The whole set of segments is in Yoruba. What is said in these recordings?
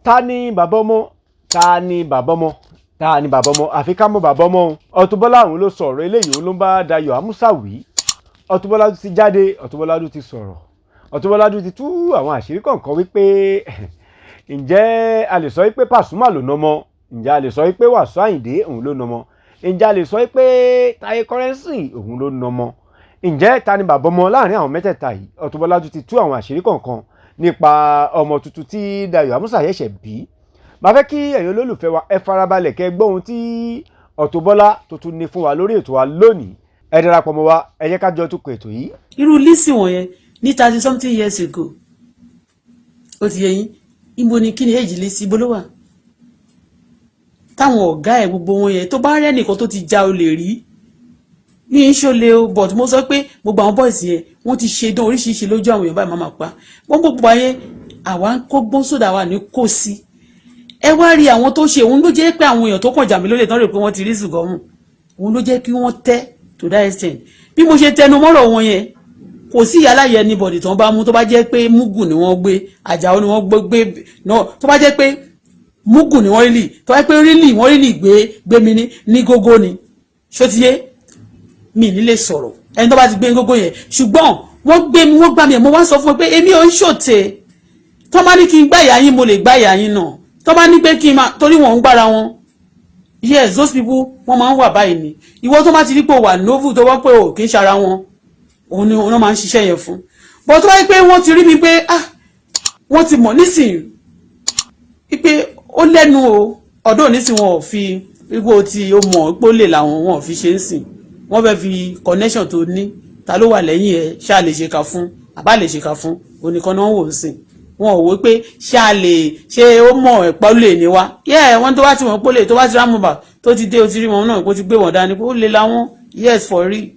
Ta ni bàbá ọmọ? Ta ni bàbá ọmọ? Ta ni bàbá ọmọ? Àfi ká mọ̀ bàbá ọmọ o. Auto Bola òun ló sọ̀rọ̀ eléyìí, òun ló ń bá Dayọ̀ Amusa wí. Auto Bola ti jáde, Auto Bola ti sọ̀rọ̀, Auto Bola ti tú àwọn àṣírí kọ̀ọ̀kan wípé ǹjẹ́ a lè sọ wípé Pasuma ló nọmọ? Ǹjẹ́ a lè sọ wípé Wàsíù Àyìndé òun ló nọmọ? Ǹjẹ́ a lè sọ wípé Táyé Currency òun ló nọmọ? Ǹjẹ́ ta ni bàbá ọmọ láàrin àwọn mẹ́tẹ̀ẹ̀ta yìí? Auto Bola ti tú àwọn àṣírí kọ̀ọ̀kan nípa ọmọ tuntun tí Dayọ̀ Amusa ṣẹ̀ṣẹ̀ bí. Màá fẹ́ kí ẹ̀yin olólùfẹ́ wa, ẹ farabalẹ̀ kẹ́ gbọ́ ohun tí Auto Bola tó tún ní fún wa lórí ètò wa lónìí. Ẹ darapọ̀ mọ́ wa, ẹ jẹ́ ká jọ tukọ̀ ètò yìí. Irú Lizzy wọ̀nyẹn ní 30 something years ago, ó ti yẹ yín, ibo ni, kí ni èjì Lizzy, ibo ló wà táwọn ọ̀gá ẹ̀ gbogbo wọn yẹn? Tó bá rẹ́ nìkan tó ti já olè rí ní ìṣòlè o, but mo sọ pé gbogbo àwọn boys yẹn, wọ́n ti ṣe dán oríṣiríṣi lójú àwọn èèyàn báyìí, máa pa wọ́n. Gbogbo ayé àwa ń kó gbọ́n sódà wà ní kò sí. Ẹ wá rí àwọn tó ṣe, òun ló jẹ́ pé àwọn èèyàn tó kàn jà mí lólè tán rè pé wọ́n ti rí ṣùgọ́mù, òun ló jẹ́ kí wọ́n tẹ́ to that extent. Bí mo ṣe tẹnu mọ́rọ̀ wọn yẹn, kò sí ìyáláyẹ anybody tó ń bá mú. Tó bá jẹ́ pé mugu ni wọ́n gbé, Àjàó ni wọ́n gbé náà, tó bá jẹ́ pé mugu ni wọ́n rí, tó bá jẹ́ pé rílì wọ́n rí gbé gbé mi ní gógó ni, ṣó ti yé mi ní lè sọ̀rọ̀ ẹni tó bá ti gbé ní gógó yẹn. Ṣùgbọ́n wọ́n gbé mi, wọ́n gbá mi ẹ̀. Mo wá sọ fún ẹ pé èmi ò ń ṣòtè. Tó bá ní kí n gbá ìyá yín, mo lè gbá ìyá yín náà. Tó bá ní pé kí n máa torí wọn ń gbára wọn, yes, those people, wọ́n máa ń wà báyìí ni. Ìwọ tó bá ti rí pé wà novel, tó wọ́n pé ò kì í ṣara wọn, òun ni wọ́n máa ń ṣiṣẹ́ yẹn fún. But tó bá yẹ pé wọ́n ti rí mi pé, ah, wọ́n ti mọ̀ nísìnyí pé ó lẹ́nu o, ọ̀dọ́ nísìnyí, wọn ò fi ipò tí ó mọ̀ pé ó lè làwọn, wọn ò fi ṣe ń sìn. Wọ́n fẹ́ fi connection tó ní, ta ló wà lẹ́yìn ẹ̀, ṣáà lè ṣe kà fún àbá lè ṣe kà fún onìkan náà wò ń sìn. Wọn ò wò pé ṣé a lè ṣé ó mọ̀ ẹ̀pọ́ lè ní wa yẹ́ wọ́n. Tó bá ti mọ̀ pé ó lè, tó bá ti rámùbà tó ti dé, o ti rí wọn náà kó ti gbé wọn dání pé ó lè láwọn, yes, for real.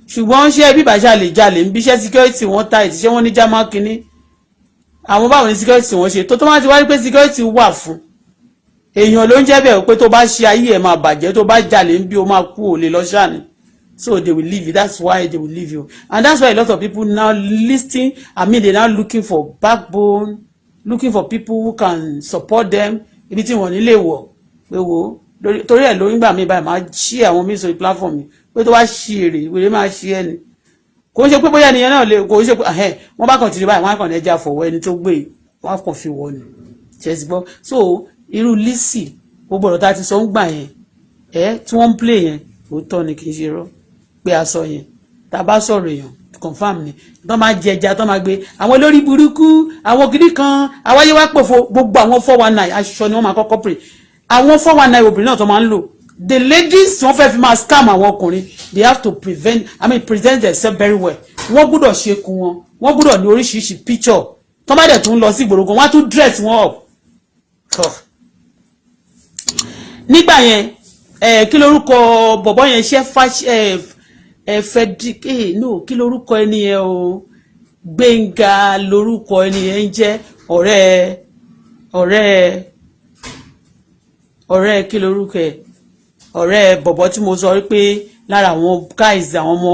Ṣùgbọ́n ṣé bí ìbàṣà lè jalè ń bí iṣẹ́ security wọn tight? Ṣé wọ́n ní jámá kínní àwọn? Báwo ni security wọn ṣe tó tó máa ti wáyé pé security wà fún èèyàn ló ń jẹ́ bẹ́ẹ̀ pé tó bá ṣe ayé ẹ̀ máa bàjẹ́, tó bá jalè ń bí, ó máa kú, ò lè lọ ṣáà ni. So they will leave you. That's why they will leave you, and that's why a lot of people now listening, I mean, they now looking for backbone, looking for people who can support them, ibi tí wọ́n nílé wọ̀ pé wo torí ẹ̀ lórí gbà mí báyìí, máa ṣí àwọn míì sórí platform mi pé tó bá ṣí èrè ìwé máa ṣí ẹni. Kò ń ṣe pé bóyá ènìyàn náà lè, kò ń ṣe pé wọ́n bá kàn ti rí báyìí, wọ́n á kàn ní ẹja fọwọ́ ẹni tó gbé, wọ́n á kàn fi wọ́ ni ṣe gbọ́. So irú Lizzy, gbogbo ọ̀rọ̀ tá a ti sọ ń gbà yẹn ẹ tí wọ́n ń play yẹn, òótọ́ ni, kì í ṣe rọ́ pé a sọ yẹn. Tá a bá sọ̀rọ̀ èèyàn, confam ni. Tó máa jẹ ẹja, tó máa gbé àwọn olórí burúkú, àwọn kiri kan àwáyé wá pòfo, gbogbo àwọn 419 aṣọ ni wọ́n máa kọ́kọ́ pè. Àwọn 419 obìnrin náà tó máa ń lò, the ladies, wọ́n fẹ́ fi máa scam àwọn ọkùnrin. They have to prevent, I mean, present themselves very well. Wọ́n gbọ́dọ̀ ṣe kun wọn, wọ́n gbọ́dọ̀ ní oríṣiríṣi picture. Tó bá dẹ̀ tún lọ sí ìgboro gan, wọ́n á tún dress wọn up. Nígbà yẹn ẹ, kí lorúkọ bọ̀bọ̀ yẹn? Ṣe ẹ ẹ Frederick ẹ, no, kí lorúkọ ẹni yẹn o? Gbénga lorúkọ ẹni yẹn ń jẹ́. Ọ̀rẹ́ kí lorúkọ ẹ? Ọ̀rẹ́ bọ̀bọ̀ tí mo sọ pé lára àwọn guys, àwọn ọmọ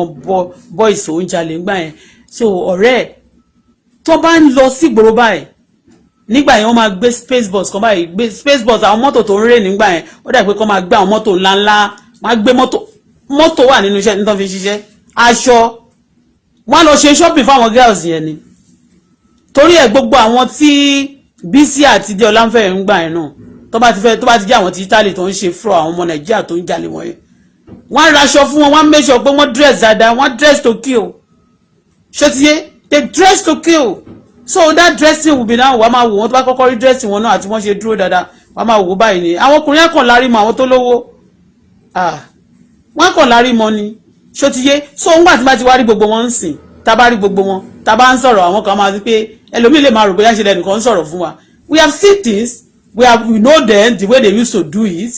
boys tó ń jalè ńgbà yẹn. So ọ̀rẹ́ tó bá ń lọ sí ìgboro báyìí nígbà yẹn, wọ́n máa gbé space bus kan báyìí, gbé space bus, àwọn mọ́tò tó ń rè nígbà yẹn. Ó dà pé kọ́ máa gbé àwọn mọ́tò ńláńlá, wọ́n á gbé mọ́tò. Mọ́tò wà nínú iṣẹ́ nítorí fi ṣiṣẹ́ aṣọ, wọ́n á lọ ṣe shopping fáwọn girls yẹn ni. Torí ẹ̀, gbogbo àwọn tí Bísí àti Déọlá ń fẹ́ ń gbà yẹn náà, tó bá ti fẹ́, tó bá ti jẹ́ àwọn ti Italy tó ń ṣe fraud, àwọn ọmọ Nàìjíríà tó ń jalè wọ̀nyẹn, wọ́n á raṣọ fún wọn, wọ́n á make sure pé wọ́n dress dáadáa, wọ́n dress to kill. Ṣé ti yé? They dress to kill. So that dressing will be now, wàá máa wò wọ́n. Tó bá kọ́kọ́ rí dressing wọn náà àti wọ́n ṣe dúró dáadáa, wàá máa wò báyìí ni. Àwọn ọkùnrin á kàn lárí mọ́ àwọn tó lówó, wọ́n kàn lárí mọ́ ni. Ṣó ti yé? So ńgbà tí bá ti wá rí gbogbo wọn ń sìn, tá a bá rí gbogbo wọn, tá a bá ń sọ̀rọ̀, àwọn kan máa ti pé ẹlòmíì lè máa rò bóyá ṣe lẹ́nìkan ń sọ̀rọ̀ fún wa. We have seen things, we know them, the way they used to do it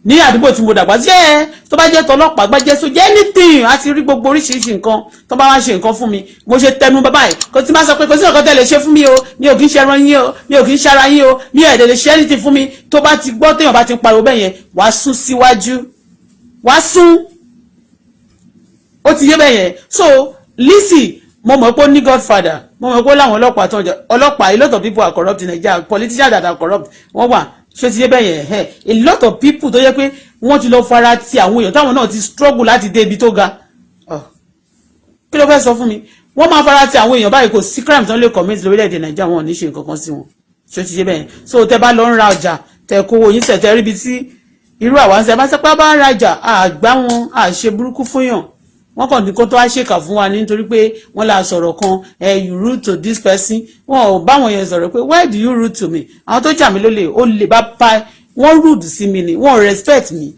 ní àdúgbò tí mo dàgbà sí ẹ. Tó bá jẹ́ tọlọ́pàá, gbájẹ́ sójà, anything, a ti rí gbogbo oríṣiríṣi nǹkan. Tó bá wá ṣe nǹkan fún mi, mo ṣe tẹnu bàbá yìí, kò tí máa sọ pé kò sí nǹkan tẹ́ lè ṣe fún mi o. Mi ò kì í ṣe ẹran yín o, mi ò kì í ṣe ara yín o, mi ò ẹ̀dẹ̀ lè ṣe anything fún mi. Tó bá ti gbọ́ téèyàn bá ti ń pariwo bẹ́ẹ̀ yẹn, wàá sún síwájú, wàá sún. Ó ti yé bẹ́ẹ̀ yẹn. So Lizzy, Mo mọ̀ pé ó ní godfather, mo mọ̀ pé ó láwọn ọlọ́pàá tó ń jẹ ọlọ́pàá. A lot of people are corrupt in Nigeria. Politicians that are corrupt, wọ́n wà. Ṣé ti yé bẹ́ẹ̀ yẹn? Ẹ̀ a lot of people tó yẹ pé wọ́n ti lọ fara ti àwọn èèyàn táwọn náà ti struggle láti dé ibi tó ga. Kí ló fẹ́ sọ fún mi? Wọ́n máa fara ti àwọn èèyàn báyìí. Kò sí crime tó ń lè commit lórílẹ̀‐èdè Nàìjíríà, wọn ò ní ṣe nǹkan kan sí wọn. Ṣé ti yé bẹ́ẹ̀? So tẹ bá lọ ń ra ọjà, tẹ kówó yín sẹ̀, tẹ ríbi tí irú àwa ń sẹ bá sẹpá bá ń rajà, àgbá wọn àṣe burúkú fún yàn. Wọ́n kàn ní kó tó wá ṣèkà fún wa nítorí pé wọ́n la sọ̀rọ̀ kan ẹ, you rude to this person. Wọn ò báwọn yẹn sọ̀rọ̀ pé, "Why do you rude to me?" Àwọn tó jà mí lólè, ó lè bá pa wọ́n rude sí mi ni, wọ́n respect mi.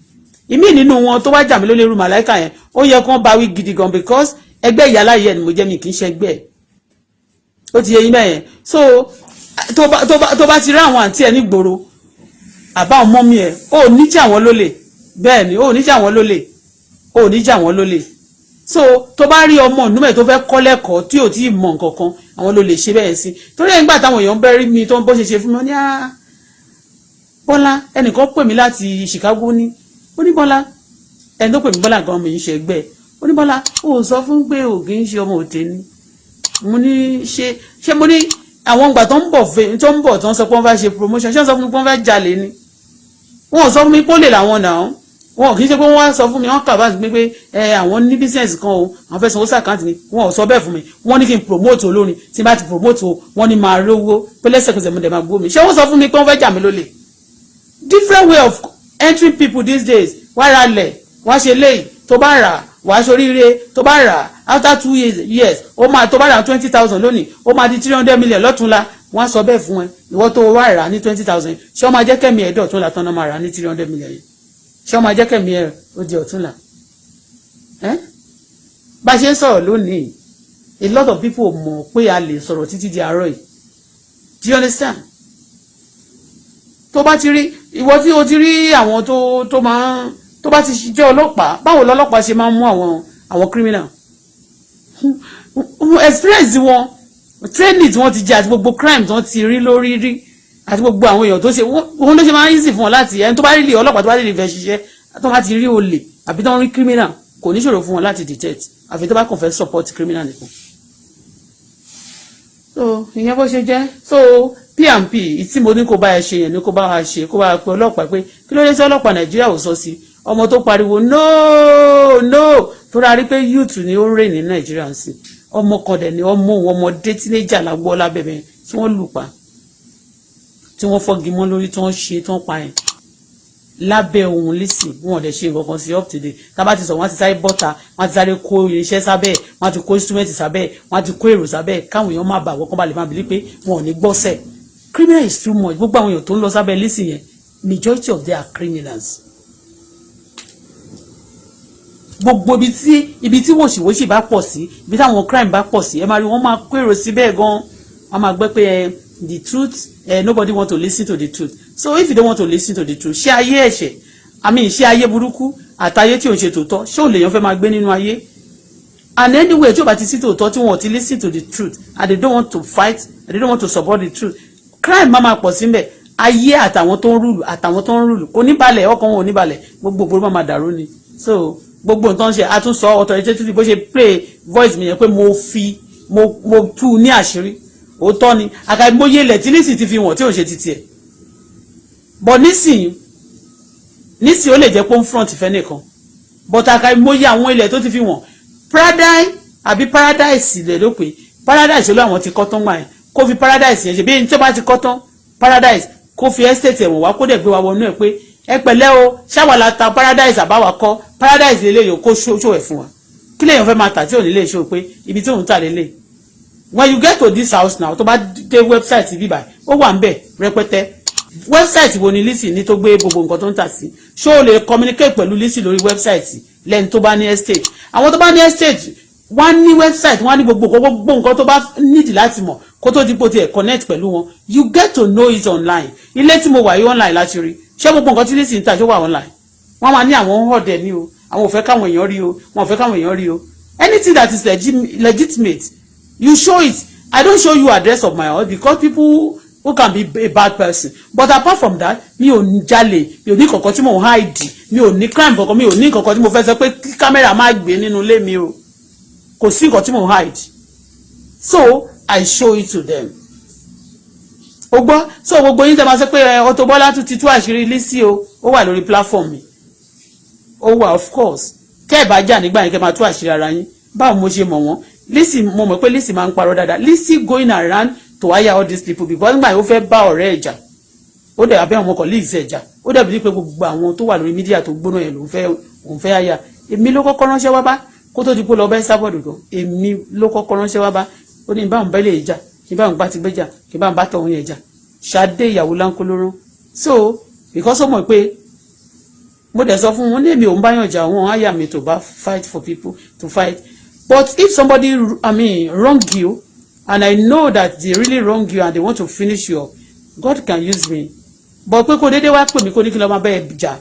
Ìmí nínú wọn tó wá jà mí lólè, rú màláìka yẹn, ó yẹ kó bá wí gidi gan, because ẹgbẹ́ ìyá yẹn ni mo jẹ́, mi kì í ṣe ẹgbẹ́ ẹ̀. Ó ti yẹ yín bẹ́yẹn. So tó bá ti rí àwọn àǹtí ẹ nígboro, àbá ọmọ mi ẹ, ó ní jà wọ́n lólè. Bẹ́ẹ̀ ni, ó ní jà wọ́n lólè, ó ní jà wọ́n lólè. So tó bá rí ọmọ ìnúmẹ̀ tó fẹ́ kọ́ lẹ́kọ̀ọ́ tí ò tí ì mọ̀ nǹkan kan, àwọn ló lè ṣe bẹ́ẹ̀ sí. Torí ẹ̀ ń gbà táwọn èèyàn bẹ́rí mi tó ń bó ṣe ṣe fún mi, ó ní, "Ah, Bọ́lá." Ẹnìkan pè mí láti Chicago, ní ó ní, "Bọ́lá." Ẹni tó pè mí, Bọ́lá gan, mi ń ṣe ẹgbẹ́. Ó ní, "Bọ́lá, ó sọ fún pé ò kì í ṣe ọmọ òtẹ́ ni." Mo ní, ṣé mo ní àwọn ìgbà tó ń bọ̀, tó ń bọ̀, tó ń sọ pé wọ́n fẹ́ ṣe promotion, ṣé wọ́n sọ fún mi pé wọ́n fẹ́ jalè ni? Wọ́n ò sọ fún mi pé ó lè làwọn náà. Wọn kì í ṣe pé wọ́n wá sọ fún mi, wọ́n kà bá mi pé ẹ àwọn ní business kan o, àwọn fẹ́ sanwó sí account mi. Wọn ò sọ bẹ́ẹ̀ fún mi. Wọ́n ní kí n promote olórin. Tí n bá ti promote o, wọ́n ní máa rówó pé lẹ́sẹ̀kẹsẹ̀ mo dẹ̀ máa gbó mi. Ṣé wọ́n sọ fún mi pé wọ́n fẹ́ jà mí lólè? Different way of entering people these days. Wá ra lẹ̀, wá ṣe léyìí, tó bá rà, wàá ṣoríire. Tó bá rà, after 2 years, ó máa, tó bá rà 20,000 lónìí, ó máa di 300 million lọ́túnla. Wọ́n á sọ bẹ́ẹ̀ fún ẹ. Ìwọ tó wá rà ní 20,000, ṣé wọ́n máa jẹ́ kẹ́mi ẹ̀ dọ̀túnla tán náà máa rà ní 300 million yìí? Ṣé wọ́n máa jẹ́ kẹ́mi ẹ̀ ó di ọ̀túnla ẹ́? Bá a ṣe ń sọ̀rọ̀ lónìí, a lot of people mọ̀ pé a lè sọ̀rọ̀ títí di àárọ̀ yìí. Do you understand? Tó bá ti rí ìwọ tí o ti rí àwọn tó máa ń, tó bá ti jẹ́ ọlọ́pàá, báwo lọ́lọ́pàá ṣe máa ń mú àwọn criminal? Experience wọn, training tí wọ́n ti jẹ àti gbogbo crime tí wọ́n ti rí lórí rí àti gbogbo àwọn èèyàn tó ṣe wọn ló ṣe máa ń easy fún wọn láti, ẹni tó bá rí lè ọlọ́pàá tó bá rí lè fẹ́ ṣiṣẹ́, tó bá ti rí olè àbí tó ń rí criminal, kò ní ṣòro fún wọn láti detect, àfi tó bá kàn fẹ́ support criminal nìkan. So ìyẹn bó ṣe jẹ́. So P&P tí mo ní kó bá ẹ ṣe yẹn ní kó bá wa ṣe, kó bá wa pe ọlọ́pàá pé kí ló dé tí ọlọ́pàá Nàìjíríà ò sọ sí ọmọ tó pariwo no, no, tó rárí pé youth ni ó ń rè ní Nàìjíríà sí. Ọmọ kan dẹ̀ ni, ọmọ òun, ọmọdé, teenager la gbọ́ lábẹ́bẹ́ tí wọ́n lù pa, tí wọ́n fọ́gi mọ́ lórí, tí wọ́n ṣe, tí wọ́n pa yẹn lábẹ́ ohun lísì. Wọn ò dẹ̀ ṣe nǹkan kan sí up to date. Tá bá ti sọ, wọ́n ti sáré bọ́ta, wọ́n ti sáré kó irinṣẹ́ sábẹ́, wọ́n ti kó instrument sábẹ́, wọ́n ti kó èrò sábẹ́, káwọn èèyàn má bà wọ́n kán bá lè má bìlí pé wọn ò ní gbọ́sẹ̀. Criminal is too much. Gbogbo àwọn èèyàn tó ń lọ sábẹ́ lísì yẹn, majority of them are criminals. Gbogbo ibi tí wòṣìwòṣì bá pọ̀ sí, ibi táwọn crime bá pọ̀ sí, ẹ máa rí wọ́n máa kó èrò síbẹ̀ gan. Wọ́n máa gbẹ́ pé the truth, nobody want to listen to the truth. So if you don't want to listen to the truth, ṣé ayé ẹ̀ṣẹ̀, I mean, ṣé ayé burúkú àtayé tí ò ń ṣe tòótọ́, ṣé ò lèèyàn fẹ́ máa gbé nínú ayé? And anyway, tí o bá ti sí tòótọ́, tí wọn ò ti listen to the truth, and they don't want to fight and they don't want to support the truth, crime máa máa pọ̀ síbẹ̀. Ayé àtàwọn tó ń rule, àtàwọn tó ń rule kò ní balẹ̀, ọkàn wọn ò ní balẹ̀, gbogbo ògbóró máa máa dàrú ni. So gbogbo nǹkan ṣe àtúnṣọ authoritatively, bó ṣe play voice mi yẹn pé mo fi mo tú ní àṣírí, òótọ́ ni. Àkàìmọye ilẹ̀ tí Lizzy ti fi wọ̀n tí ò ń ṣe ti tiẹ̀ but nísìnyí, nísìnyí ó lè jẹ́ pé ó ń front fẹ́ nìkan, but àkàìmọye àwọn ilẹ̀ tó ti fi wọ̀n. Paradise àbí Paradise lè ló pé Paradise ló àwọn ti kọ́ tán gbà yẹn. Kó fi Paradise yẹn ṣe bí ẹni tó bá ti kọ́ tán Paradise, kó fi estate ẹ̀wọ̀n wá, kó dẹ̀ gbé wa wọnú ẹ̀ pé ẹ pẹ̀lẹ́ o, ṣáwàlà ta Paradise àbáwá kọ́ Paradise lélẹ́yìí, kó ṣó ẹ̀ fún wa. Kí lèèyàn fẹ́ máa tà tí ò ní lè ṣó pé ibi tí òun tà lélẹ̀? When you get to this house now, tó bá dé website bíbà, ó wà ń bẹ̀ rẹpẹtẹ. Website wo ni Lizzy ní tó gbé gbogbo nǹkan tó ń tà sí? Ṣó o lè communicate pẹ̀lú Lizzy lórí website lẹ́ni tó bá ní estate? Àwọn tó bá ní estate, wọ́n á ní website, wọ́n á ní gbogbo gbogbo nǹkan tó bá nídìí láti mọ̀ kó tó dípò tiẹ̀ connect pẹ̀lú wọn. You get to know it online. Ilé tí mo wà yìí, online láti rí. Ṣé gbogbo nǹkan tí Lizzy ń tà, ṣó wà online? Wọ́n máa ní àwọn ọ̀dẹ̀ ní o, àwọn ò fẹ́ káwọn èèyàn rí o, wọn ò fẹ́ káwọn èèyàn rí o. Anything that is legitimate, you show it. I don't show you address of my house because people who can be a bad person. But apart from that, mi ò ní jalè, mi ò ní kankan tí mo ń hide, mi ò ní crime kankan, mi ò ní kankan tí mo fẹ́ sọ pé kí kámẹ́rà má gbé nínú ilé mi o. Kò sí nǹkan tí mo ń hide. So I show it to them. O gbọ́? So gbogbo yín tẹ́ máa sọ pé Auto Bola tún ti tú àṣírí Lizzy o, ó wà lórí platform mi. Ó wà, of course. Tẹ́ ẹ̀ bá jà nígbà yẹn, kẹ́ máa tú àṣírí ara yín. Báwo mo ṣe mọ̀ wọ́n? Lizzy, mo mọ̀ pé Lizzy máa ń parọ́ dáadáa. Lizzy going around to hire all these people because nígbà yẹn, ó fẹ́ bá ọ̀rẹ́ ẹ̀ jà, ó dẹ̀ abẹ́ àwọn colleagues ẹ̀ jà. Ó dẹ̀ bí pé gbogbo àwọn tó wà lórí media tó gbóná yẹn lòún fẹ́, òun fẹ́ hire. Èmi ló kọ́kọ́ ránṣẹ́ wá bá kó tó di pé lọ bẹ́ sábọ̀dù gan. Èmi ló kọ́kọ́ ránṣẹ́ wá bá. Ó ní báwọn bá lè jà, kí báwọn bá ti gbé jà, kí báwọn bá tọ̀hún yẹn jà. Ṣadé ìyàwó láńkólóró. So because ó mọ̀ pé mo dẹ̀ sọ fún wọn ní èmi ò ń báyàn jà, wọn hire mi to bá fight for people to fight. But if somebody, I mean, wrong you, and I know that they really wrong you and they want to finish you up, God can use me. But pé kó déédéé wá pè mí, kó ní kí lọ́ọ́ máa bẹ́ẹ̀ jà,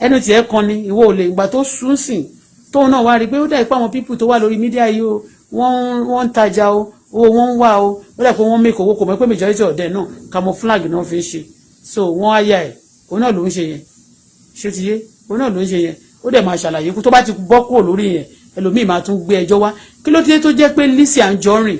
ẹnu tiẹ̀ kan ni ìwọ ò lè. Ìgbà tó sún sìn, tóun náà wá rí i pé ó dà pé àwọn people tó wà lórí media yìí o, wọ́n ń tajà o, owó wọn ń wá o, ó dà pé wọ́n make owó. Kò mọ̀ pé majority of them náà, camouflage náà fi ń ṣe. So wọ́n á yà ẹ̀, òun náà ló ń ṣe yẹn. Ṣé ti yé? Òun náà ló ń ṣe yẹn. Ó dẹ̀ máa ṣàlàyé kó tó bá ti bọ́ kúrò lórí yẹn, ẹlòmíì máa tún gbé ẹjọ́ wá. Kí ló dé tó jẹ́ pé Lizzy Anjorin,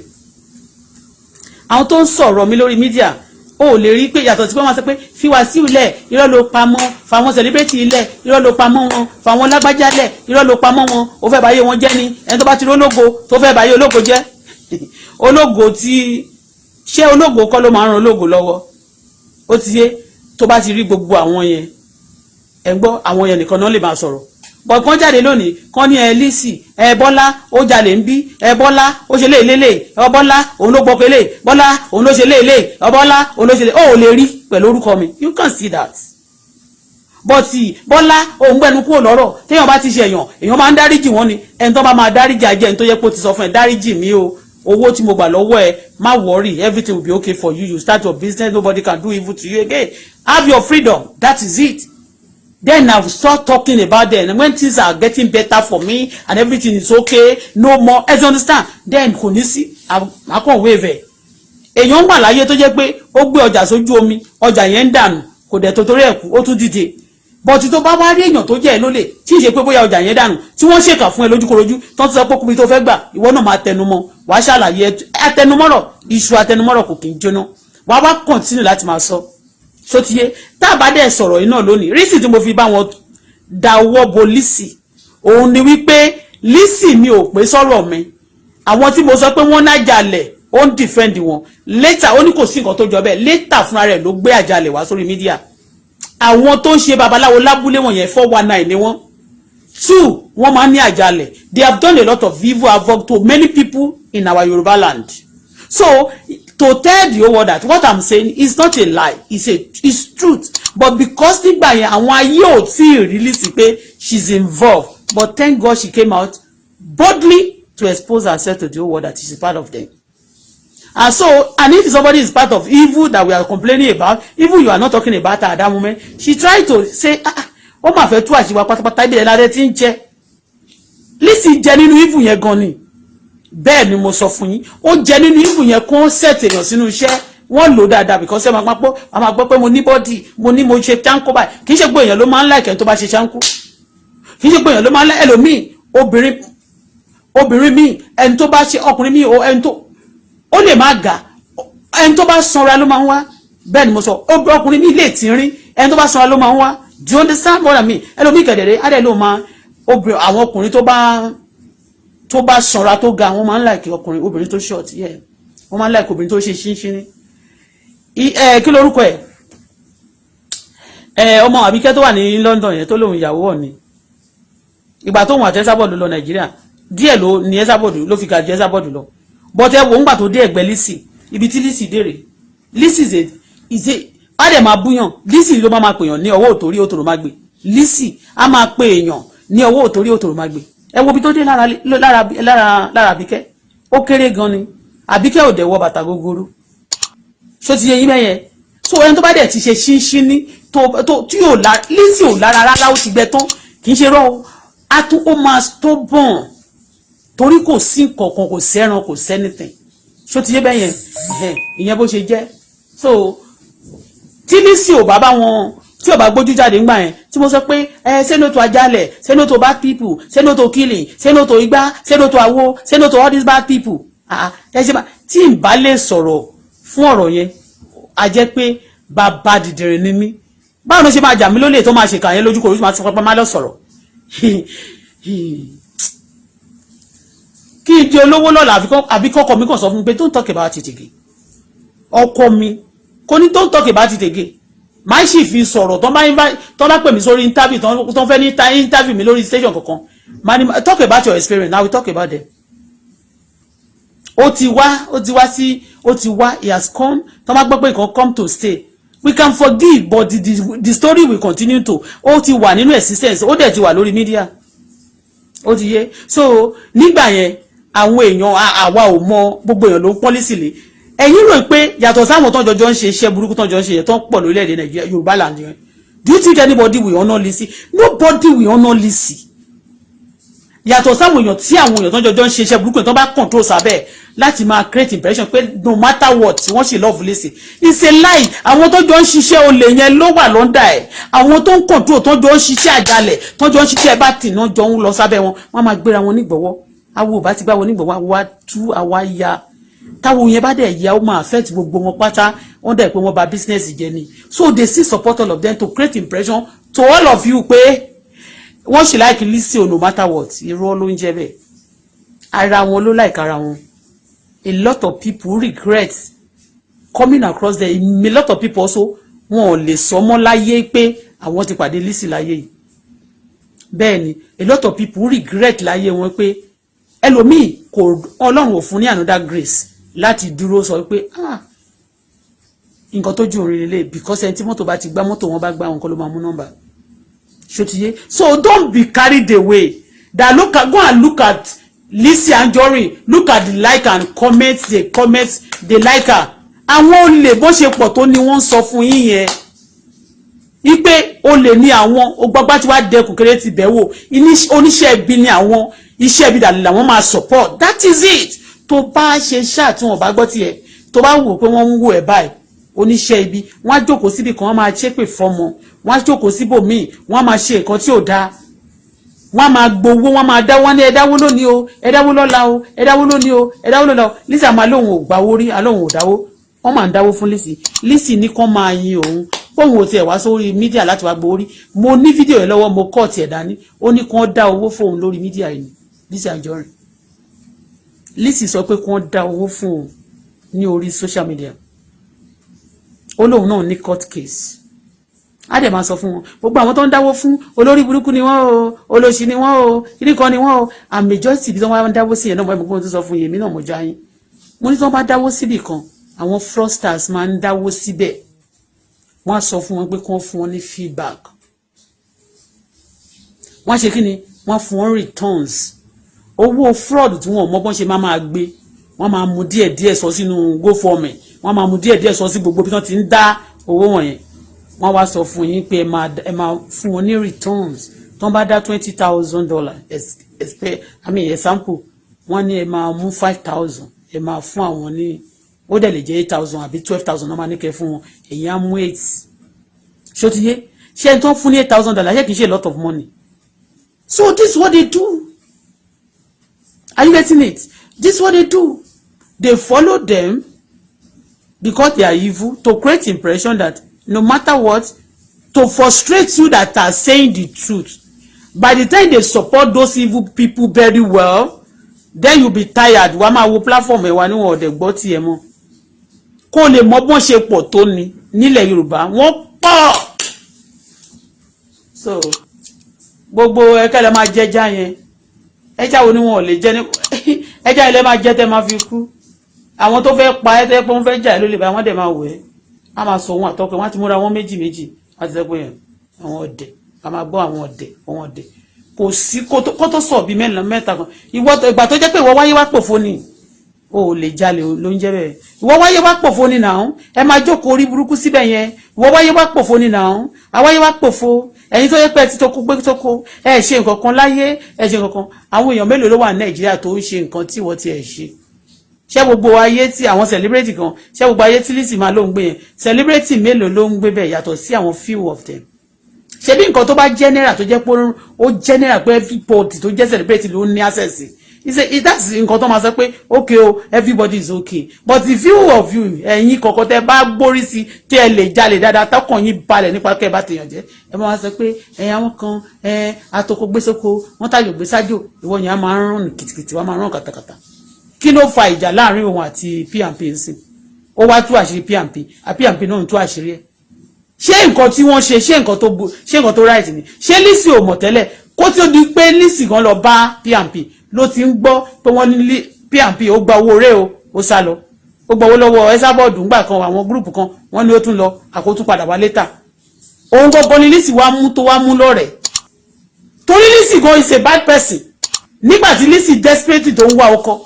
àwọn tó ń sọ̀rọ̀ mi lórí media, o ò lè rí pé yàtọ̀ tí wọ́n máa sọ pé fi Wàsíù lẹ̀, irọ́ ló pamọ́, fàwọn celebrity lẹ̀, irọ́ ló pamọ́ wọn, fàwọn lágbájá lẹ̀, irọ́ ló pamọ́ wọn, ó fẹ́ báyé wọn jẹ́ ni. Ẹni tó bá ti rí ológo tó fẹ́ báyé ológo jẹ́, ológo tí ṣé ológo kọ́ ló máa ń ran ológo lọ́wọ́? Ó ti yé. Tó bá ti rí gbogbo àwọn yẹn, ẹ gbọ́, àwọn yẹn nìkan náà lè máa sọ̀rọ̀ bọ̀ kán jáde lónìí, kán ní ẹ Lizzy, ẹ Bọ́lá ó jalè ń bí, ẹ Bọ́lá ó ṣe léèlélè, ẹ Bọ́lá òun ló gbọ́kẹ́lé, Bọ́lá òun ló ṣe léèlé, ẹ Bọ́lá òun ló ṣe lé. Ó ò lè rí pẹ̀lú orúkọ mi. You can see that. But Bọ́lá òun gbẹnu kúrò lọ́rọ̀. Téèyàn bá ti ṣe èèyàn, èèyàn máa ń dáríjì wọ́n ni. Ẹni tó bá máa dáríjì ajẹ́ ẹni tó yẹ kó ti sọ fún ẹ, "Dáríjì mí o, owó tí mo gbà lọ́wọ́ ẹ, má worry, everything will be okay for you. You start your business, nobody can do evil to you again, have your freedom." That is it. Then I start talking about them. And when things are getting better for me and everything is okay, no more, as you understand, then kò ní sí àkàn wave ẹ̀. Èèyàn ń wà láyé tó jẹ́ pé ó gbé ọjà sójú omi, ọjà yẹn ń dànù, kò dẹ̀ tó torí ẹ̀ kú, ó tún dìde. But tó bá wá rí èèyàn tó jẹ́ ẹ lólè, tí ì ṣe pé bóyá ọjà yẹn dànù, tí wọ́n ṣèkà fún ẹ lójúkorojú, tó ti sọ pé kúbi tó fẹ́ gbà, ìwọ náà máa tẹnumọ́, wàá ṣàlàyé. Àtẹnumọ́rọ̀, iṣu àtẹnumọ́rọ̀ kò kì í jóná. Wàá wá continue láti máa sọ. Ṣó ti yé? Tá a bá dẹ̀ sọ̀rọ̀ yìí náà lónìí, reason tí mo fi bá wọn da ọwọ́ bo Lizzy, òun ni wípé Lizzy mi ò pé sọ̀rọ̀ mi. Àwọn tí mo sọ pé wọ́n nájàlẹ̀, ó ń defend wọn. Later, ó ní kò sí nǹkan tó jọ bẹ́ẹ̀. Later, fúnra rẹ̀ ló gbé àjàlẹ̀ wá sórí media. Àwọn tó ń ṣe babaláwo lábúlé wọ̀nyẹn, 419 ni wọ́n. Two, wọ́n máa ń ní àjàlẹ̀. They have done a lot of evil havoc to many people in our Yoruba land. So to tell the whole world that what I'm saying is not a lie, it's truth. But because nígbà yẹn, àwọn ayé ò tí ì release pé she's involved. But thank God she came out boldly to expose herself to the whole world that she's part of them. And so, and if somebody is part of evil that we are complaining about, even you are not talking about her at that moment, she try to say, "Ah ah, ó mà fẹ́ tú àṣìwà pátápátá." Ibi ẹ̀ ládẹ́ tí ń jẹ́ Lizzy jẹ nínú evil yẹn gan ni. Bẹ́ẹ̀ ni mo sọ fún yín, ó jẹ nínú evil yẹn. Kó set èèyàn sínú iṣẹ́, wọ́n lò dáadáa, because ẹ máa gbọ́ pé mo ní body, mo ní mo ṣe ṣáńkó báyìí. Kì í ṣe pé èèyàn ló máa ń like ẹni tó bá ṣe ṣáńkó. Kì í ṣe pé èèyàn ló máa ń like ẹlòmíì. Obìnrin, obìnrin míì, ẹni tó bá ṣe, ọkùnrin míì, ẹni tó ó lè má ga, ẹni tó bá sanra ló máa ń wá. Bẹ́ẹ̀ ni mo sọ. Ọkùnrin míì lè tínrín, ẹni tó bá sanra ló máa ń wá. Do you understand what I mean? Ẹlòmíì kẹ̀dẹ̀rẹ́ adẹ̀ ló máa obìnrin. Àwọn ọkùnrin tó bá sanra, tó ga, wọ́n máa ń like ọkùnrin. Obìnrin tó short, yeah, wọ́n máa ń like obìnrin tó ṣe ṣínṣín. Ẹ kí lorúkọ ẹ? Ẹ ọmọ Àbíkẹ́ tó wà ní London yẹn, tó lóun ìyàwó ọ̀ ni. Ìgbà tóun àti Esabod lọ Nàìjíríà, díẹ̀ ló ní Esabod ló fi ga ju Esabod lọ. But ẹ wò, ńgbà tó dé ẹ̀gbẹ́ Lizzy, ibi tí Lizzy dèrè, Lizzy is a á dẹ̀ máa búyàn. Lizzy ló máa pèèyàn ní ọwọ́ òtórí òtòrò má gbé. Lizzy á máa pè èèyàn ní ọwọ́ òtórí òtòrò má gbé. Ẹ wo ibi tó dé lára Àbíkẹ́. Ó kéré gan ni. Àbíkẹ́ ò dẹ̀ wọ bàtà gogoro. Ṣó ti yẹ yín mẹ́yẹn? So ẹni tó bá dẹ̀ ti ṣe ṣínṣín ní tó tí yóò lára, Lizzy ò lára rárá, ó ti gbẹ tán. Kì í ṣe rọ́ o, á tún ó máa stubborn torí kò sí nǹkankan, kò sẹ́ran, kò sẹ́nìtìn. Ṣó ti yé bẹ́yẹn? Ìyẹn bó ṣe jẹ́. So tí Lizzy ò bá bá wọn, tí ò bá gbójú jáde ńgbà yẹn tí mo sọ pé ẹ say no to àjálẹ̀, say no to bad people, say no to killing, say no to igbá, say no to awo, say no to all these bad people. Ẹ ṣe máa tí n bá lè sọ̀rọ̀ fún ọ̀rọ̀ yẹn, a jẹ́ pé bàbá dìdìrín ni mí. Báwo ló ṣe máa jà mí lólè tó máa ṣèkà yẹn lójú kò máa ti pápá má lọ sọ̀rọ̀ kí n di olówó lọ́la, àbí kọ́kọ́ mi kàn sọ fún mi pé, "Don't talk about it again." Ọkọ mi kò ní, "Don't talk about it again." Máa sì fi sọ̀rọ̀ tó bá pè mí sórí interview, tó fẹ́ ní interview mi lórí station kankan, máa ní, "Talk about your experience now, we talk about them." Ó ti wá sí, ó ti wá, he has come. Tó bá gbọ́ pé nǹkan come to stay, we can forgive, but the story will continue to, ó ti wà nínú existence, ó dẹ̀ ti wà lórí media, ó ti yé. So nígbà yẹn, àwọn èèyàn, àwa ò mọ, gbogbo èèyàn ló ń pọ́n Lizzy lé. Ẹ̀yin rò pé yàtọ̀ sáwọn tó ń jọjọ́ ń ṣe iṣẹ́ burúkú, tó ń jọ ń ṣe yẹn, tó ń pọ̀ lórílẹ̀‐èdè Nàìjíríà, Yorùbá land yẹn, do you think anybody will honour Lizzy? Nobody will honour Lizzy, yàtọ̀ sáwọn èèyàn tí àwọn èèyàn tó ń jọjọ́ ń ṣe iṣẹ́ burúkú yẹn, tó bá control sábẹ́ láti máa create impression pé no matter what, wọ́n sì love Lizzy. It's a lie. Àwọn tó jọ ń ṣiṣẹ́ olè yẹn ló wà lọ́ndà ẹ̀. Àwọn tó ń control, tó jọ ń ṣiṣẹ́ àjálẹ̀, tó jọ ń ṣiṣẹ́ bá tì náà, jọ ń lọ sábẹ́ wọn, wọ́n máa gbéra wọn nígbọ̀wọ́. Awo ò bá ti gbá wọn nígbọ̀wọ́, àwa tú, àwa ya. Táwọn yẹn bá dẹ̀ ya, ó máa affect gbogbo wọn pátá. Wọ́n dẹ̀ pé wọ́n bà business jẹ́ ni. So they still support all of them to create impression to all of you pé wọ́n sì like Lizzy o, no matter what. Irọ́ ló ń jẹ́ bẹ́ẹ̀. Ara wọn ló like ara wọn. A lot of people regret coming across them. A lot of people also, wọn ò lè sọ mọ́ láyé pé àwọn ti pàdé Lizzy láyé yìí. Bẹ́ẹ̀ ni, a lot of people regret láyé wọn pé ẹlòmíì kò, Ọlọ́run ò fún ní another grace láti dúró sọ pé, "Ah, nǹkan tó ju òun lélẹ̀," because ẹni tí mọ́tò bá ti gbá, mọ́tò wọn bá gbá wọn kọ́ ló máa mú nọ́mbà ṣòtìyé. So don't be carried away that look at, go and look at Lizzy Anjorin, look at the like and comment, the comment, the like her. Àwọn olè bó ṣe pọ̀ tó ni wọ́n ń sọ fún yín yẹn, wípé olè ní àwọn ogbágbá tí wàá dẹkùn kéré ti bẹ̀ wò, oníṣẹ́ ibi ni àwọn, iṣẹ́ ibi dàlẹ́ làwọn máa support. That is it. Tó bá ṣe ṣáà tí wọ́n bá gbọ́ tiẹ̀, tó bá wò pé wọ́n ń wò ẹ̀ báyìí, oníṣẹ́ ibi, wọ́n á jókòó síbi kan, wọ́n máa ṣépè fọ́mọ, wọ́n á jókòó síbòmíì, wọ́n á máa ṣe nǹkan tí ò dáa, wọ́n á máa gbowó, wọ́n máa dáwọ́ ní, "Ẹ dáwó lónìí o, ẹ dáwó lọ́la o, ẹ dáwó lónìí o, ẹ dáwó lọ́la o." Lizzy àmà lóun ò gbawó rí, alóun ò dáwó. Wọ́n máa ń dáwó fún Lizzy. Lizzy ní kán máa yin òun, póun ò tiẹ̀ wá sórí media láti wá gbowó rí. Mo ní fídíò yẹn lọ́wọ́, mo kọ́ tiẹ̀ dání. Ó ní kán dá owó fóun lórí media yìí. Lizzy Anjorin, Lizzy sọ pé kán dá owó fún òun ní orí social media. Ó lóun náà ní court case. Á dẹ̀ máa sọ fún wọn, gbogbo àwọn tó ń dáwó fún, olórí burúkú ni wọ́n o, olóṣì ni wọ́n o, kíní kan ni wọ́n o. And majority ibi tí wọ́n bá ń dáwó sí yẹn náà, mo tó sọ fún yèmí náà, mo já yín, mo ní tí wọ́n bá dáwó síbì kan, àwọn fraudsters máa ń dáwó síbẹ̀. Wọ́n á sọ fún wọn pé kí wọ́n fún wọn ní feedback. Wọ́n á ṣe kí ni? Wọ́n á fún wọn returns. Owó fraud tí wọ́n mọ bọ́n ṣe máa máa gbé, wọ́n máa mú díẹ̀ díẹ̀ sọ sínú GoFundMe, wọ́n máa mú díẹ̀ díẹ̀ sọ sí gbogbo bí wọ́n ti ń dá owó wọ̀nyẹn. Wọ́n wá sọ fún yín pé ẹ máa fún wọn ní returns. Tí wọ́n bá dá $20,000, I mean, example, wọ́n ní ẹ máa mú 5,000, ẹ máa fún àwọn ní, ó dẹ̀ lè jẹ́ 8,000 àbí 12,000 náà máa ní kẹ́ fún wọn, èyí á mú eight. Ṣó ti yé? Ṣé ẹni tó ń fún ní $8,000, ṣé kìí ṣe a lot of money? So this is what they do. Are you getting it? This is what they do. They follow them because they are evil, to create impression that no matter what, to frustrate you that are saying the truth. By the time they support those evil people very well, then you be tired. Wàá máa wo platform ẹ̀ wá níwọ̀n ọ̀dẹ̀ gbọ́ tiẹ̀ mọ́, kó lè mọ bọ́n ṣe pọ̀ tó ni nílẹ̀ Yorùbá. Wọ́n pọ̀. So gbogbo ẹ̀kẹ́ lẹ́ máa jẹ́já yẹn. Ẹja wo ni wọn ò lè jẹ ní ẹja ilẹ̀ máa jẹ́ tẹ́ máa fi kú? Àwọn tó fẹ́ pa ẹ́, tẹ́ pé wọ́n fẹ́ jà ẹ́ ló lè bá wọ́n dẹ̀ máa wẹ̀ ẹ́. Á máa sọ ohun àtọkẹ́ wọ́n á ti múra wọn méjì méjì. Wọ́n ti sọ pé àwọn ọ̀dẹ̀ a máa gbọ́, àwọn ọ̀dẹ̀, àwọn ọ̀dẹ̀ kò sí kó tó sọ bíi mẹ́rin mẹ́ta kan. Ìwọ ìgbà tó jẹ́ pé ìwọ wáyé wá pòfo ni, o ò lè jalè ló ń jẹ́ bẹ́ẹ̀. Ìwọ wáyé wá pòfo ni nàá. Ẹ máa jókòó orí burúkú síbẹ̀ yẹn. Ìwọ wáyé wá pòfo ni nàá. Àwáyé wá pòfo. Ẹ̀yin tó yẹ pé ẹ ti tó kó gbé tó kó, ẹ ṣe nǹkan kan láyé, ẹ ṣe nǹkan kan. Àwọn èèyàn mélòó ló wà ní Nàìjíríà tó ń ṣe nǹkan tí wọ́n ti ẹ̀ ṣe? Ṣé gbogbo ayé tí àwọn celebrity kan, ṣé gbogbo ayé tí Lizzy máa ló ń gbé yẹn, celebrity mélòó ló ń gbé bẹ́ẹ̀ yàtọ̀ sí àwọn few of them? Ṣebí nǹkan tó bá general, tó jẹ́ pé ó general, pé everybody tó jẹ́ celebrity ló ní access. That's nǹkan tó máa sọ pé okay o, everybody is okay. But the few of you, ẹ̀yin kọ̀ọ̀kan tẹ́ bá gbórí sí, tí ẹ lè jalè dáadáa, tọkàn yín balẹ̀ nípa kẹ́ ẹ bá tèèyàn jẹ́, ẹ máa sọ pé ẹ̀yin àwọn kan ẹ atoko gbé sóko, wọ́n tàjò gbé sájò. Ìwọ yẹn á máa ń rún kìtìkìtì, wọ́n máa ń rún kàtàkàtà. Kí ló fa ìjà láàrin òun àti P&P ń sìn? Ó wá tú àṣírí P&P, P&P náà ń tú àṣírí ẹ̀. Ṣé nǹkan tí wọ́n ṣe, ṣé nǹkan tó bu, ṣé nǹkan tó right ni? Ṣé Lizzy ò mọ̀ tẹ́lẹ̀ kó tí ó di pé Lizzy gan lọ bá P&P ló ti ń gbọ́ pé wọ́n ní P&P ó gba owó rẹ̀ o, ó sá lọ, ó gba owó lọ́wọ́ Esabod ńgbà kan, àwọn group kan, wọ́n ní ó tún lọ, àkótún padà wá later. Òun gangan ni Lizzy wá mú tó wá mú lọ́rẹ̀ẹ́, torí Lizzy gan is a bad person. Nígbà tí Lizzy desperate tó ń wá ọkọ,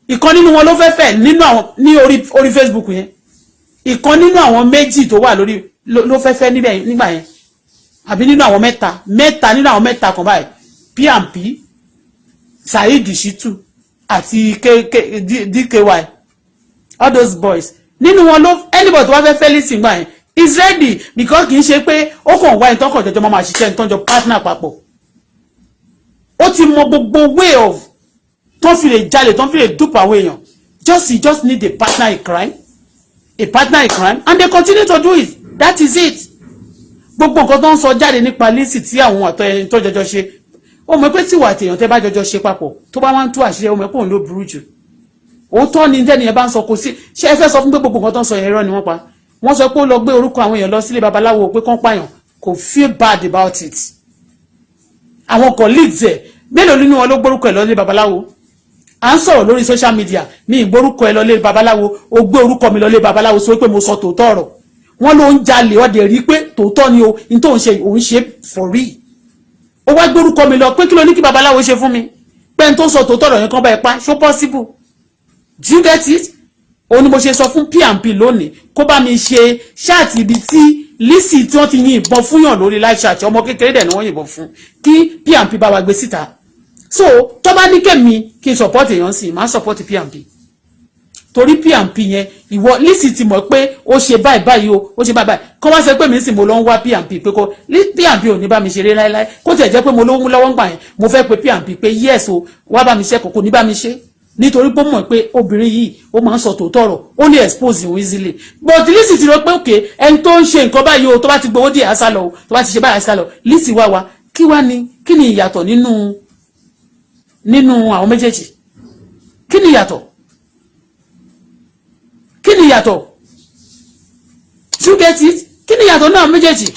ìkan nínú wọn ló fẹ́ fẹ́ nínú àwọn ní orí Facebook yẹn. Ìkan nínú àwọn méjì tó wà lórí ló fẹ́ fẹ́ níbẹ̀ nígbà yẹn, àbí nínú àwọn mẹ́ta, mẹ́ta nínú àwọn mẹ́ta kan báyìí, P&P, Saheed Shittu àti DKY, all those boys, nínú wọn ló anybody tó wá fẹ́ fẹ́ Lizzy gbà yẹn is ready, because kì í ṣe pé ó kàn wá ìtọ́kàn jọjọ máa ṣiṣẹ́ ìtọ́jọ partner papọ̀. Ó ti mọ gbogbo way of tó fi lè jalè, tó fi lè dupe àwọn èèyàn. Just he just need a partner in crime, a partner in crime, and they continue to do it. That is it. Gbogbo nǹkan tó ń sọ jáde nípa Lizzy tí àwọn àtọ ẹni tó jọjọ ṣe, ó mọ̀ pé tíwà àtèèyàn tẹ́ bá jọjọ ṣe papọ̀, tó bá wá ń tú àṣírí, ó mọ̀ pé òun ló burú jù. Òótọ́ ni tẹ́ni yẹn bá ń sọ. Kò sí, ṣé ẹ fẹ́ sọ fún pé gbogbo nǹkan tó ń sọ yẹn, irọ́ ni wọ́n pa? Wọ́n sọ pé ó lọ gbé orúkọ àwọn èèyàn lọ sílé babaláwo pé kán pààyàn, kò feel bad about it. Àwọn colleagues ẹ̀, mélòó nínú wọn ló gbórúkọ ẹ̀ lọ sílé babaláwo? À ń sọ̀rọ̀ lórí social media, mi ì gbórúkọ ẹ lọlé babaláwo. Ó gbé orúkọ mi lọlé babaláwo, sọ pé mo sọ tòótọ́ ọ̀rọ̀. Wọ́n ló ń jalè, ọ̀dẹ̀ rí pé tòótọ́ ni o, ní tó ń ṣe, òun ṣe for real. Ó wá gbórúkọ mi lọ pé kí ló ní kí babaláwo ṣe fún mi, pé n tó sọ tòótọ́ ọ̀rọ̀ yẹn kan bá ẹ pa. Ṣó possible? Do you get it? Òun ni mo ṣe sọ fún P&P lónìí kó bá mi ṣe chat ibi tí Lizzy tí wọ́n ti yin ìbọn fúnyàn lórí live chat. Ọmọ kékeré dẹ̀ ni wọ́n yìnbọn fún, kí P&P bá wa gbé síta. So tó bá ní kẹ́mi kí n support èèyàn sí, máa support P&P, torí P&P yẹn, ìwọ Lizzy ti mọ̀ pé ó ṣe báyìí báyìí o, ó ṣe báyìí báyìí. Kọ́ wá sọ pé mi sì mo lọ ń wá P&P pé kó P&P ò ní bá mi ṣeré láéláé. Kó tiẹ̀ jẹ́ pé mo lówó lọ́wọ́ ń gbà yẹn, mo fẹ́ pe P&P pé yes o, wá bá mi ṣe, kò ní bá mi ṣe, nítorí pé ó mọ̀ pé obìnrin yìí, ó máa ń sọ tòótọ́ ọ̀rọ̀, ó lè expose him easily. But Lizzy ti rò pé òkè ẹni tó ń ṣe nǹkan báyìí o, tó bá ti gbowó díẹ̀ á sá lọ o, tó bá ti ṣe báyìí á sá lọ. Lizzy wá wa, kí wá ni, kí ni ìyàtọ̀ nínú àwọn méjèèjì? Kí ni ìyàtọ̀? Kí ni ìyàtọ̀? Do you get it? Kí ni ìyàtọ̀ náà méjèèjì?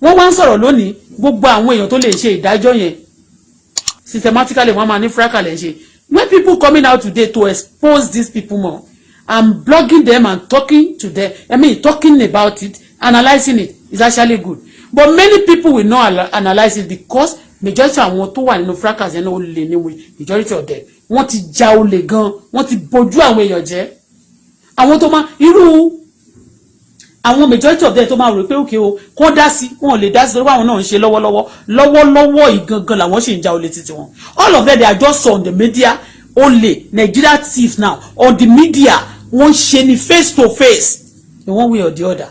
Wọ́n wá ń sọ̀rọ̀ lónìí. Gbogbo àwọn èèyàn tó lè ṣe ìdájọ́ yẹn systematically, wọ́n máa ní fracas lè ṣe. When people coming out today to expose these people more and blogging them and talking to them, I mean, talking about it, analysing it, is actually good, but many people will not analyse it because majority àwọn tó wà nínú fracas yẹn náà, ó lè ní majority of them, wọ́n ti ja olè gan, wọ́n ti bojú àwọn èèyàn jẹ́. Àwọn tó máa irú àwọn majority of them tó máa rò pé òkè o, kó dá sí, wọn ò lè dá sí, torí àwọn náà ń ṣe lọ́wọ́lọ́wọ́ lọ́wọ́lọ́wọ́ ìgangan làwọn sì ń ja olè títí wọn. All of them, they are just on the media. Olè, Nigeria thief now on the media, wọ́n ṣe ni face to face in one way or the other.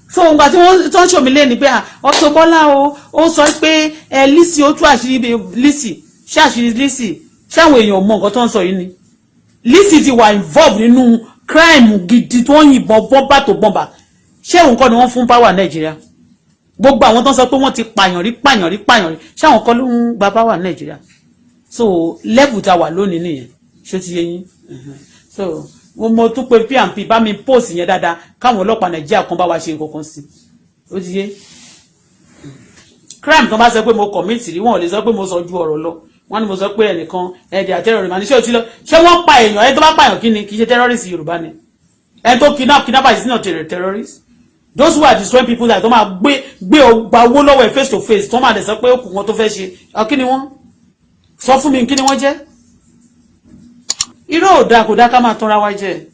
So ngbà tí wọ́n tó ń ṣòmí lé ní pé Auto Bola o, ó sọ pé ẹ Lizzy, ó tú àṣírí Lizzy. Ṣé àṣírí Lizzy, ṣé àwọn èèyàn mọ nǹkan tó ń sọ yìí ni? Lizzy ti wà involved nínú crime gidi tó ń yìnbọn bọ́mbà tó bọ́mbà. Ṣé òun kọ́ ni wọ́n fún power Nàìjíríà? Gbogbo àwọn tó ń sọ pé wọ́n ti pààyàn rí, pààyàn rí, pààyàn rí, ṣé àwọn kọ́ ló ń gba power Nàìjíríà? So level tá a wà lónìí nìyẹn. Ṣó ti yé yín? So mo tún pe P&P, bá mi post yẹn dáadáa, káwọn ọlọ́pàá Nàìjíríà kan bá wa ṣe nǹkan kan sí. Ó ti yé. Crime tó bá sọ pé mo commit rí, wọn ò lè sọ pé mo sọ ju ọ̀rọ̀ lọ. Wọ́n ní mo sọ pé ẹnìkan ẹ̀ẹ́dì àtẹ́rọ̀rì màá ní ṣé o ti lọ, ṣé wọ́n pa èèyàn? Ẹni tó bá pààyàn, kí ni? Kì í ṣe terrorist Yorùbá ni? Ẹni tó kidnap, kidnapper is not a terrorist. Those who are destroying people that tó máa gbé gba owó lọ́wọ́ ẹ̀ face to face, tó máa dẹ̀ sọ pé ó kù wọn tó fẹ́ ṣe, kí ni wọ́n sọ fún mi? Kí ni wọ́n jẹ́? Irọ́ ò dáa, kò dáa ká máa tanra wa jẹ.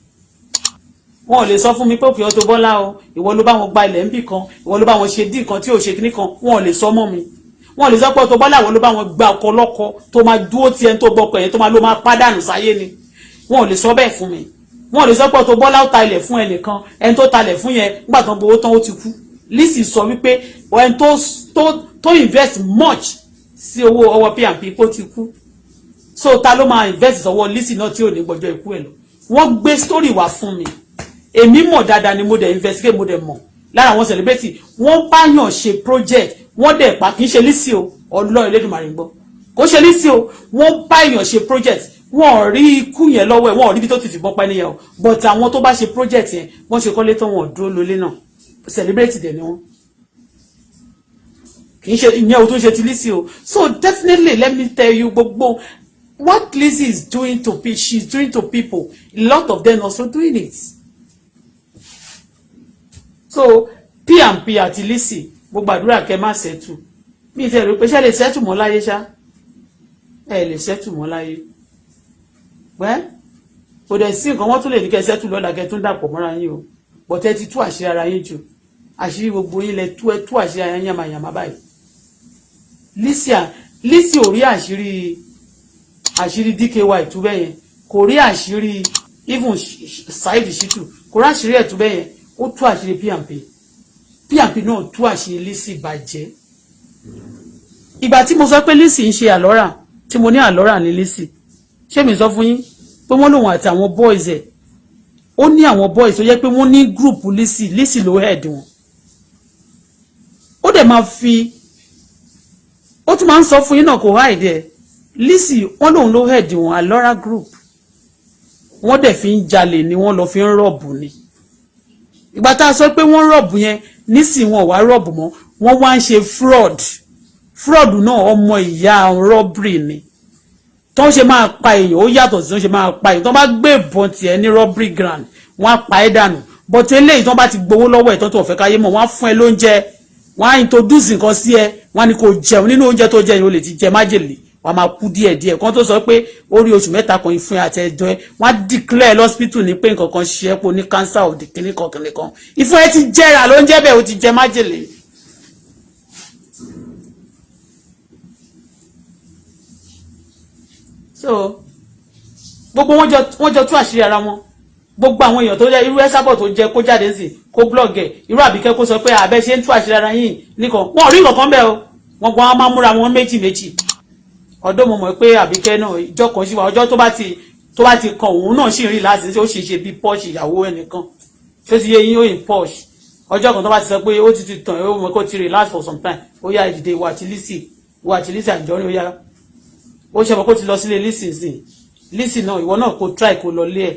Wọn ò lè sọ fún mi pé òkè Auto Bola o, ìwọ ló bá wọn gba ilẹ̀ ńbì kan, ìwọ ló bá wọn ṣe dín kan tí ò ṣe kíní kan. Wọn ò lè sọ mọ́ mi. Wọn ò lè sọ pé Auto Bola, ìwọ ló bá wọn gba ọkọ lọ́kọ, tó máa dúró tiẹ̀, tó gbọkọ yẹn, tó máa ló máa pádànù sáyé ni. Wọn ò lè sọ bẹ́ẹ̀ fún mi. Wọn ò lè sọ pé Auto Bola ó ta ilẹ̀ fún ẹnìkan, ẹni tó talẹ̀ fún yẹn, nígbà tó ń gbowó tán, ó ti kú. Lizzy sọ wípé ẹni tó invest much Sí owó ọwọ́ P&P kó ti kú. So ta ló máa invest sọ́wọ́ Lizzy náà tí ò ní gbọ́jọ́ ikú ẹ̀ lọ? Wọ́n gbé story wá fún mi, èmi mọ̀ dáadáa ni. Mo dẹ̀ investigate, mo dẹ̀ mọ̀ lára àwọn celebrity wọ́n báyàn ṣe project, wọ́n dẹ̀ pa. Kì í ṣe Lizzy o, Ọlọ́run Elédùmarè ń gbọ́, kò ṣe Lizzy o. Wọ́n báyàn ṣe project, wọ́n ò rí ikú yẹn lọ́wọ́ ẹ̀, wọ́n ò rí ibi tó ti fìbọn pa ẹnìyẹn o. But àwọn tó bá ṣe project yẹn, wọ́n ṣe kọ́lé tó, wọ́n dúró lólé náà. Celebrity dẹ̀ ni wọ́n, kì í ṣe ìyẹn o tó ń ṣe ti Lizzy o. So definitely, let me tell you, gbogbo what Lizzy is doing to people, she's doing to people, a lot of them also doing it. So P&P àti Lizzy, gbogbo àdúrà kẹ má settle. Mi ì tẹ́ rò pé ṣé lè settle mọ́ láyé ṣá. Ẹ lè settle mọ́ láyé pẹ́, kò dẹ̀ sí nǹkan wọ́n tún lè ní kẹ́ settle lọ́la, kẹ́ tún dàpọ̀ mọ́ra yín o. But ẹ ti tú àṣírí ara yín jù. Àṣírí gbogbo yín lẹ tú, ẹ tú àṣírí ara yín yàmàyàmà báyìí. Lizzy ò rí àṣírí DKY tú bẹ́yẹn, kò rí àṣírí even Saheed Shittu, kò rí àṣírí ẹ̀ tú bẹ́yẹn. Ó tú àṣírí P&P, P&P náà tú àṣírí Lizzy bàjẹ́. Ìgbà tí mo sọ pé Lizzy ń ṣe àlọ́rà, tí mo ní àlọ́rà ní Lizzy, ṣé mi sọ fún yín pé wọ́n lòun àti àwọn boys ẹ̀, ó ní àwọn boys tó jẹ́ pé wọ́n ní group Lizzy, Lizzy ló head wọn. Ó dẹ̀ máa fi, ó tún máa ń sọ fún yín náà, kò hide ẹ̀. Lizzy, wọ́n lòun ló head wọn, àlọ́rà group. Wọ́n dẹ̀ fi ń jalè ni, wọ́n lọ fi ń rob ni. Ìgbà tá a sọ pé wọ́n rob yẹn, nísìnyí wọn ò wá rob mọ́, wọ́n wá ń ṣe fraud. Fraud náà, ọmọ ìyá robbery ni. Tó ń ṣe máa pa èèyàn, ó yàtọ̀ sí tó ń ṣe máa pa èèyàn. Tó bá gbé ìbọn tiẹ̀ ní robbery ground, wọ́n á pa ẹ́ dànù. But eléyìí, tó bá ti gbowó lọ́wọ́ ẹ̀ tó tó ọ̀fẹ́ káyé mọ̀, wọ́n á fún ẹ lóúnjẹ, wọ́n á introduce nǹkan sí ẹ, wọ́n á ní kó jẹun. Nínú oúnjẹ tó jẹ yìí, ó lè ti jẹ májèlé, wọ́n á máa kú díẹ̀díẹ̀. Kan tó sọ pé ó rí oṣù 3 kan ìfún àti ẹ̀dọ̀ ẹ, wọ́n á declare lọ́sípítù ní pé nǹkan kan ṣe é, pé ó ní cancer of the kìnìkan kìnìkan. Ìfún ẹ ti jẹrà ló ń jẹ́ bẹ́ẹ̀, ó ti jẹ májèlé. So gbogbo wọn jọ tú àṣírí ara wọn. Gbogbo àwọn èèyàn tó jẹ irú ẹsàbọ̀ tó jẹ kó jáde sí, kó blog ẹ, irú Àbíkẹ́ kó sọ pé àbẹ ṣe ń tú àṣírí ara yín nìkan, wọn ò rí nǹkan bẹ́ẹ̀ o. Wọn gbọ́n, wọn máa múra wọn méjì méjì. Ọdún mo mọ̀ pé Àbíkẹ́ náà, ìjọ kan sí wa, ọjọ́ tó bá ti kan òun náà sì rí láti ó sì ṣe bí posh ìyàwó ẹnìkan tó ti yé yín, ó yìn posh. Ọjọ́ kan tó bá ti sọ pé ó ti tàn, ó mọ̀ kó ti relax for some time, ó yá, ìdìde, ìwà àti Lizzy, ìwà àti Lizzy Anjorin, ó yá. Ó ṣe mọ̀ kó ti lọ sílé Lizzy sí. Lizzy náà, ìwọ náà kó try kó lọ lé ẹ̀.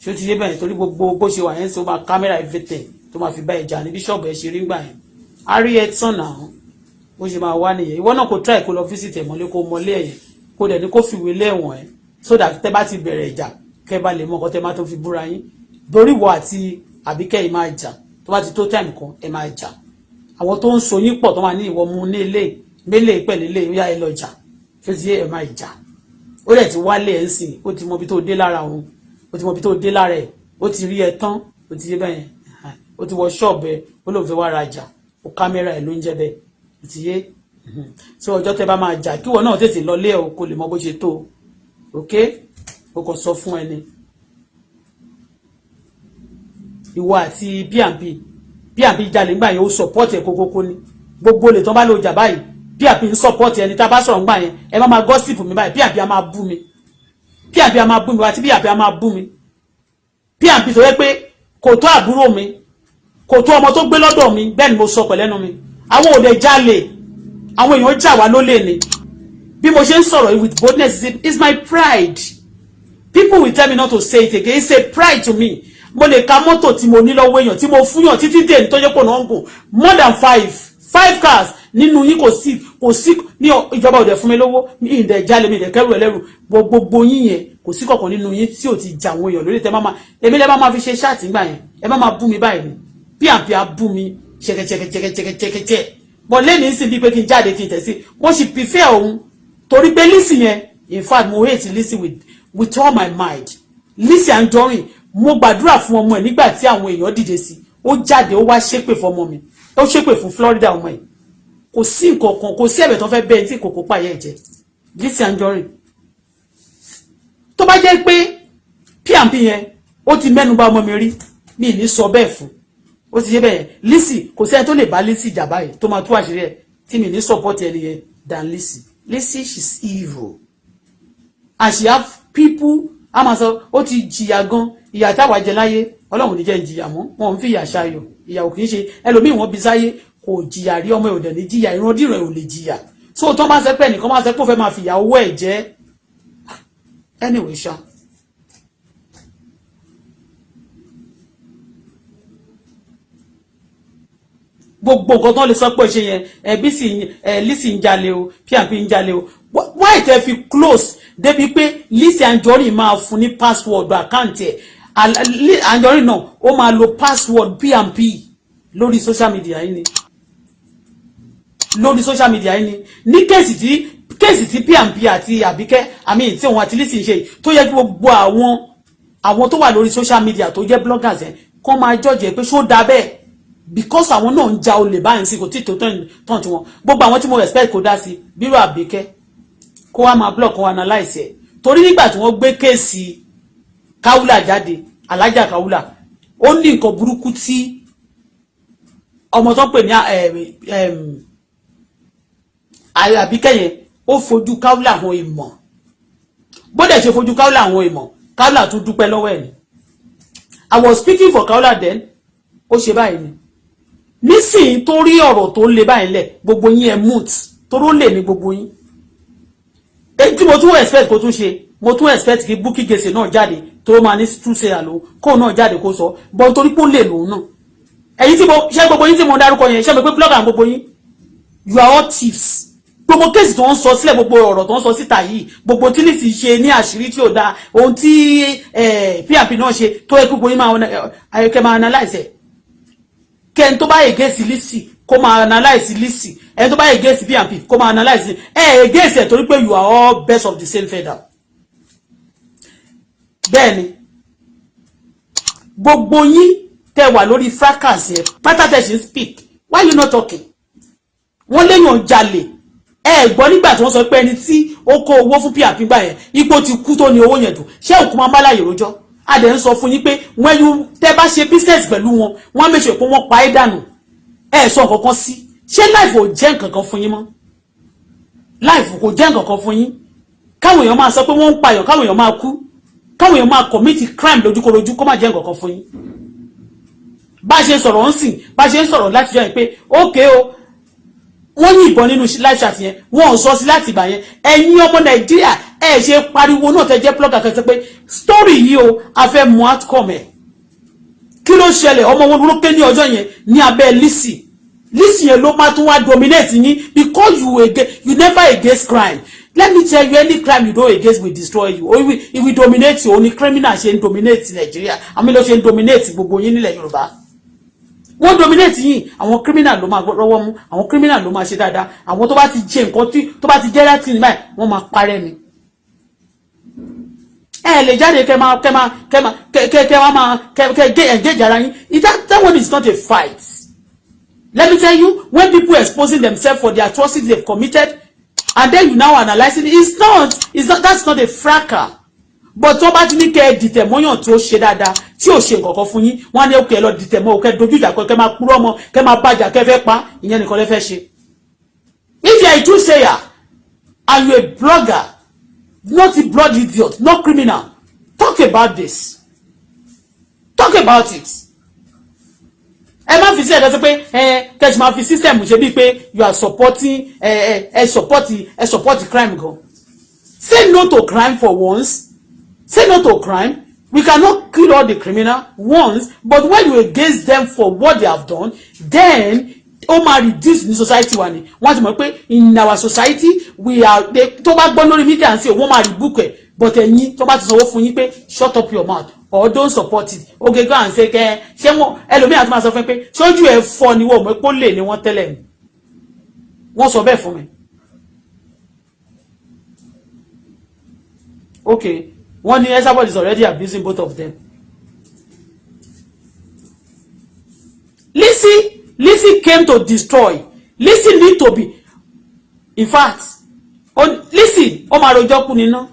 Ṣé ó ti yé bẹ́ẹ̀? Torí gbogbo bó ṣe wà yẹn, ṣe ó máa camera everything tó máa fi bá ìjà ní bíṣọ̀bù ẹ̀ ṣe rí gbà yẹn. Á rí ẹ tán náà, bó ṣe máa wá nìyẹn. Ìwọ náà kó try kó lọ visit ẹ̀ mọ́lé, kó mọ́lé ẹ̀ yẹn, kó dẹ̀ ní kó fìwé lẹ́wọ̀n ẹ̀, so that tẹ́ bá ti bẹ̀rẹ̀ ìjà, kẹ́ bá lè mọ ọkọ tẹ́ má tó fi búra yín. Torí ìwọ àti Àbíkẹ́ yìí máa jà. Tó bá ti tó time kan, ẹ máa jà. Àwọn tó ń so yín pọ̀, tó máa ní ìwọ mú ní ilé mélèé pẹ̀lú ilé, ó yá, ẹ lọ jà. Ṣé ti yé? Ẹ máa jà. Ó dẹ̀ ti wálé ẹ̀ ń sìn, ó ti mọ ibi tó dé lára òun, ó ti mọ ibi tó dé lára ẹ̀, ó ti rí ẹ tán. Ó ti yé bẹ́yẹn. Ó ti wọ ṣọ́ọ̀bù ẹ, ó lóun fẹ́ wá rajà, ó camera ẹ̀ ló ń jẹ́ bẹ́ẹ̀. Ó ti yé. So ọjọ́ tẹ́ bá máa jà, kí ìwọ náà tètè lọ lé ẹ o, kó lè mọ bó ṣe tó. Ok, ó kàn sọ fún ẹni ìwọ àti P&P. P&P jalè ńgbà yẹn, ó support ẹ kókókó ni. Gbogbo lè tán bá lò jà báyìí, P&P ń support ẹni. tá a bá sọ̀rọ̀ ńgbà yẹn, ẹ má máa gossip mi báyìí, P&P á máa bú mi, P&P á máa bú mi, àti P&P á máa bú mi. P&P tó yẹ pé kò tó àbúrò mi, kò tó ọmọ tó gbé lọ́dọ̀ mi. Bẹ́ẹ̀ ni mo sọ pẹ̀lẹ́nu mi. Àwọn òde jalè, àwọn èèyàn jà wá lólè ni. Bí mo ṣe ń sọ̀rọ̀ with boldness is my pride. People will tell me not to say it again. It's a pride to me. Mo lè ka mọ́tò tí mo ní lọ́wọ́ èèyàn tí mo fúnyàn títí dé ní tó jẹ́ pò náà ń gùn, more than five cars nínú yín. Kò sí ní ìjọba òde fún mi lówó, mi ìdẹ̀ jalè, mi ìdẹ̀ kẹrù ẹlẹ́rù. Gbogbo yín yẹn, kò sí kọ̀ọ̀kan nínú yín tí ò ti jà àwọn èèyàn lórí. Tẹ má ma èmi lẹ́ má ma fi ṣe chat ńgbà yẹn, ẹ má ma bú mi báyìí ni. Píàpíà bú mi ṣẹkẹṣẹkẹṣẹkẹṣẹkẹṣẹ bọ̀ lẹ́ni sì bíi pé kí n jáde kí n tẹ̀sí. Wọ́n sì prefer òun torí pé Lizzy yẹn, in fact, mo hate Lizzy with all my mind. Lizzy Anjorin, mo gbàdúrà fún ọmọ ẹ̀ nígbà tí àwọn èèyàn dìde sí. Ó jáde, ó wá ṣépè fún ọmọ mi, ó ṣépè fún Florida ọmọ ẹ̀. Kò sí nǹkan kan, kò sí ẹ̀bẹ̀ tó fẹ́ bẹ́ẹ̀ tí kòkó pààyẹ́ jẹ. Lizzy Anjorin, tó bá jẹ́ pé P&P yẹn ó ti mẹ́nu bà ọmọ mi rí, mi ní sọ bẹ́ẹ̀ fún. Ó ti ṣe bẹ́ẹ̀. Lizzy, kò sẹ́ni tó lè bá Lizzy jà báyìí tó máa tú àṣírí ẹ̀ tí mi ní support ẹni yẹn than Lizzy. Lizzy, she's evil and she have people. A máa sọ ó ti jìyà gan, ìyà táwa jẹ láyé, Ọlọ́run ní jẹ́ ń jìyà mọ́. Wọn ò ń fi ìyà ṣayọ̀, ìyà ò kì í ṣe ẹlòmíì. Wọ́n bí sáyé, kò jìyà rí, ọmọ ẹ̀ ò dẹ̀ ní jìyà, ìrandíran ẹ̀ ò lè jìyà. So tó máa sọ pé ẹnìkan máa sọ pé ó fẹ́ máa fìyà owó ẹ̀ jẹ́, anyway ṣá. Gbogbo nǹkan tó lè sọ pé ṣe yẹn, ẹbí sì ẹ, Lizzy ń jalè o, PNP ń jalè o. Why tẹ fi close débi pé Lizzy Anjorin máa fún ní password account ẹ̀? Anjorin náà, ó máa lo password PNP lórí social media yìí ni, lórí social media yìí ni. Ní case tí PNP àti Àbíkẹ́ àmì tí òun àti Lizzy ń ṣe, tó yẹ kí gbogbo àwọn tó wà lórí social media tó jẹ́ bloggers yẹn kó máa judge pé ṣó dáa bẹ́ẹ̀, because àwọn náà ń ja olè báyìí sí, kò tí tó tán tí wọn. Gbogbo àwọn tí mo respect kó dá sí bírò Àbíkẹ́, kó wá máa blog, kó wá analyse ẹ̀, torí nígbà tí wọ́n gbé case Kaula jáde, Alájà Kaula, ó ní nǹkan burúkú tí ọmọ tó ń pè ní Àbíkẹ́ yẹn, ó fojú Kaula àwọn ìmọ̀. Bó dẹ̀ ṣe fojú Kaula àwọn ìmọ̀, Kaula tún dúpẹ́ lọ́wọ́ ẹ̀ ni. I was speaking for Kaula then. Ó ṣe báyìí ni. Nísìnyí tó rí ọ̀rọ̀ tó ń le báyìí lẹ̀, gbogbo yín ẹ̀ mute, toró lè ní gbogbo yín. Èyí tí mo tún expect kó tún ṣe, mo tún expect kí Bukky Jesse náà jáde, tó máa ní túnṣe àlò, kó náà jáde kó sọ bọ́n, torí pé ó lè lòun náà. Ẹ̀yin tí mo ṣe, gbogbo yín tí mo dárúkọ yẹn, ṣe mi pé blogger gbogbo yín, you are all thieves. Gbogbo case tó ń sọ sílẹ̀, gbogbo ọ̀rọ̀ tó ń sọ síta yìí, gbogbo tí Lizzy ṣe ní àṣírí tí ò dáa, ohun tí PNP náà ṣe tó yẹ kí gbogbo yín máa kẹ́ máa analyse ẹ̀, kẹ́ni tó bá against Lizzy kó máa analyse Lizzy, ẹni tó bá against PNP kó máa analyse ẹ against ẹ, torí pé you are all birds of the same feather. Bẹ́ẹ̀ ni gbogbo yín tẹ́ wà lórí fracas yẹn pátá, tẹ́ ṣe ń speak. Why you not talking? Wọ́n léèyàn jalè, ẹ gbọ́ nígbà tí wọ́n sọ pé ẹni tí ó kó owó fún PNP gbà yẹn, ipò ti kú tó ní owó yẹn dùn. Ṣé òkú máa ń bá láyè rojọ́? A dẹ̀ ń sọ fún yín pé when you tẹ́ bá ṣe business pẹ̀lú wọn, wọ́n á make sure pé wọ́n pa é dànù. Ẹ sọ nǹkan kan sí. Ṣé life ò jẹ́ nǹkan kan fún yín mọ́? Life kò jẹ́ nǹkan kan fún yín? Káwọn èèyàn máa sọ pé wọ́n ń payàn, káwọn èèyàn máa kú, káwọn èèyàn máa commit crime lójúkorojú, kó má jẹ́ nǹkan kan fún yín. Bá a ṣe sọ̀rọ̀ ń sìn, bá a ṣe ń sọ̀rọ̀ láti jọ́ yẹn pé ókè o, wọ́n yìnbọn nínú live chat yẹn, wọ́n ò sọ sí láti ìgbà yẹn. Ẹ̀yin ọmọ Nàìjíríà, ẹ̀ ṣe pariwo náà, tẹ́ jẹ́ blogger kan, sọ pé story yìí o, a fẹ́ mú outcome ẹ̀. Kí ló ṣẹlẹ̀? Ọmọ wọn ló ké ní ọjọ́ yẹn ní abẹ́ Lizzy? Lizzy yẹn ló máa tún wá dominate yín, because you against, you never against crime. Let me tell you, any crime you don't against will destroy you or it will dominate you. Only criminal ṣe ń dominate Nigeria, àmì ló ṣe ń dominate gbogbo yín nílẹ̀ Yorùbá. Wọ́n dominate yín. Àwọn criminal ló máa rọ́wọ́ mú, àwọn criminal ló máa ṣe dáadáa. Àwọn tó bá ti jẹ nǹkan tí tó bá ti jẹ́ láti ní báyìí, wọ́n máa parẹ́ ni. Ẹ lè jáde kẹ máa kẹ máa kẹ máa kẹ kẹ kẹ máa kẹ kẹ engage ara yín. That one is not a fight. Let me tell you, when people exposing themselves for the atrocities they've committed and then you now analysing it, it's not, that's not a fracas. But tó bá ti ní kẹ́ ẹ dìtẹ̀ mọ́yàn tó ṣe dáadáa, tí ò ṣe nǹkan kan fún yín, wọ́n á ní òkè ẹ lọ dìtẹ̀ mọ́, òkè dojú ìjà, kẹ́ máa kúrò ọmọ, kẹ́ máa bàjá, kẹ́ fẹ́ pa, ìyẹn nìkan lẹ fẹ́ ṣe. If you are a true sayer and you a blogger, not a blood idiot, not criminal, talk about this, talk about it. Ẹ má fi sí ẹ̀dá sọ pé ẹ kẹ́sì máa fi system ṣe bíi pé you are supporting ẹ ẹ ẹ support crime gan. Say no to crime for once. Say no to crime. We cannot kill all the criminal once, but when you against them for what they have done, then ó máa reduce ní society wa ni. Wọ́n ti mọ̀ pé in our society we are they, tó bá gbọ́ lórí media and say wọ́n máa rebook ẹ̀, but ẹ̀yin tó bá ti sanwó fún yín pé shut up your mouth or don't support it, okay, go and say kẹ́ ṣé wọn ẹlòmíràn tó máa sọ fún pé sójú ẹ̀ fọ́ ni, wọ́n mọ̀ pé ó lè ní wọ́n tẹ́lẹ̀ ni. Wọ́n sọ bẹ́ẹ̀ fún mi. Okay, wọ́n ní Esabod is already abusing both of them. Lizzy came to destroy. Lizzy need to be, in fact, Lizzy ó máa rojọ́ kú níná.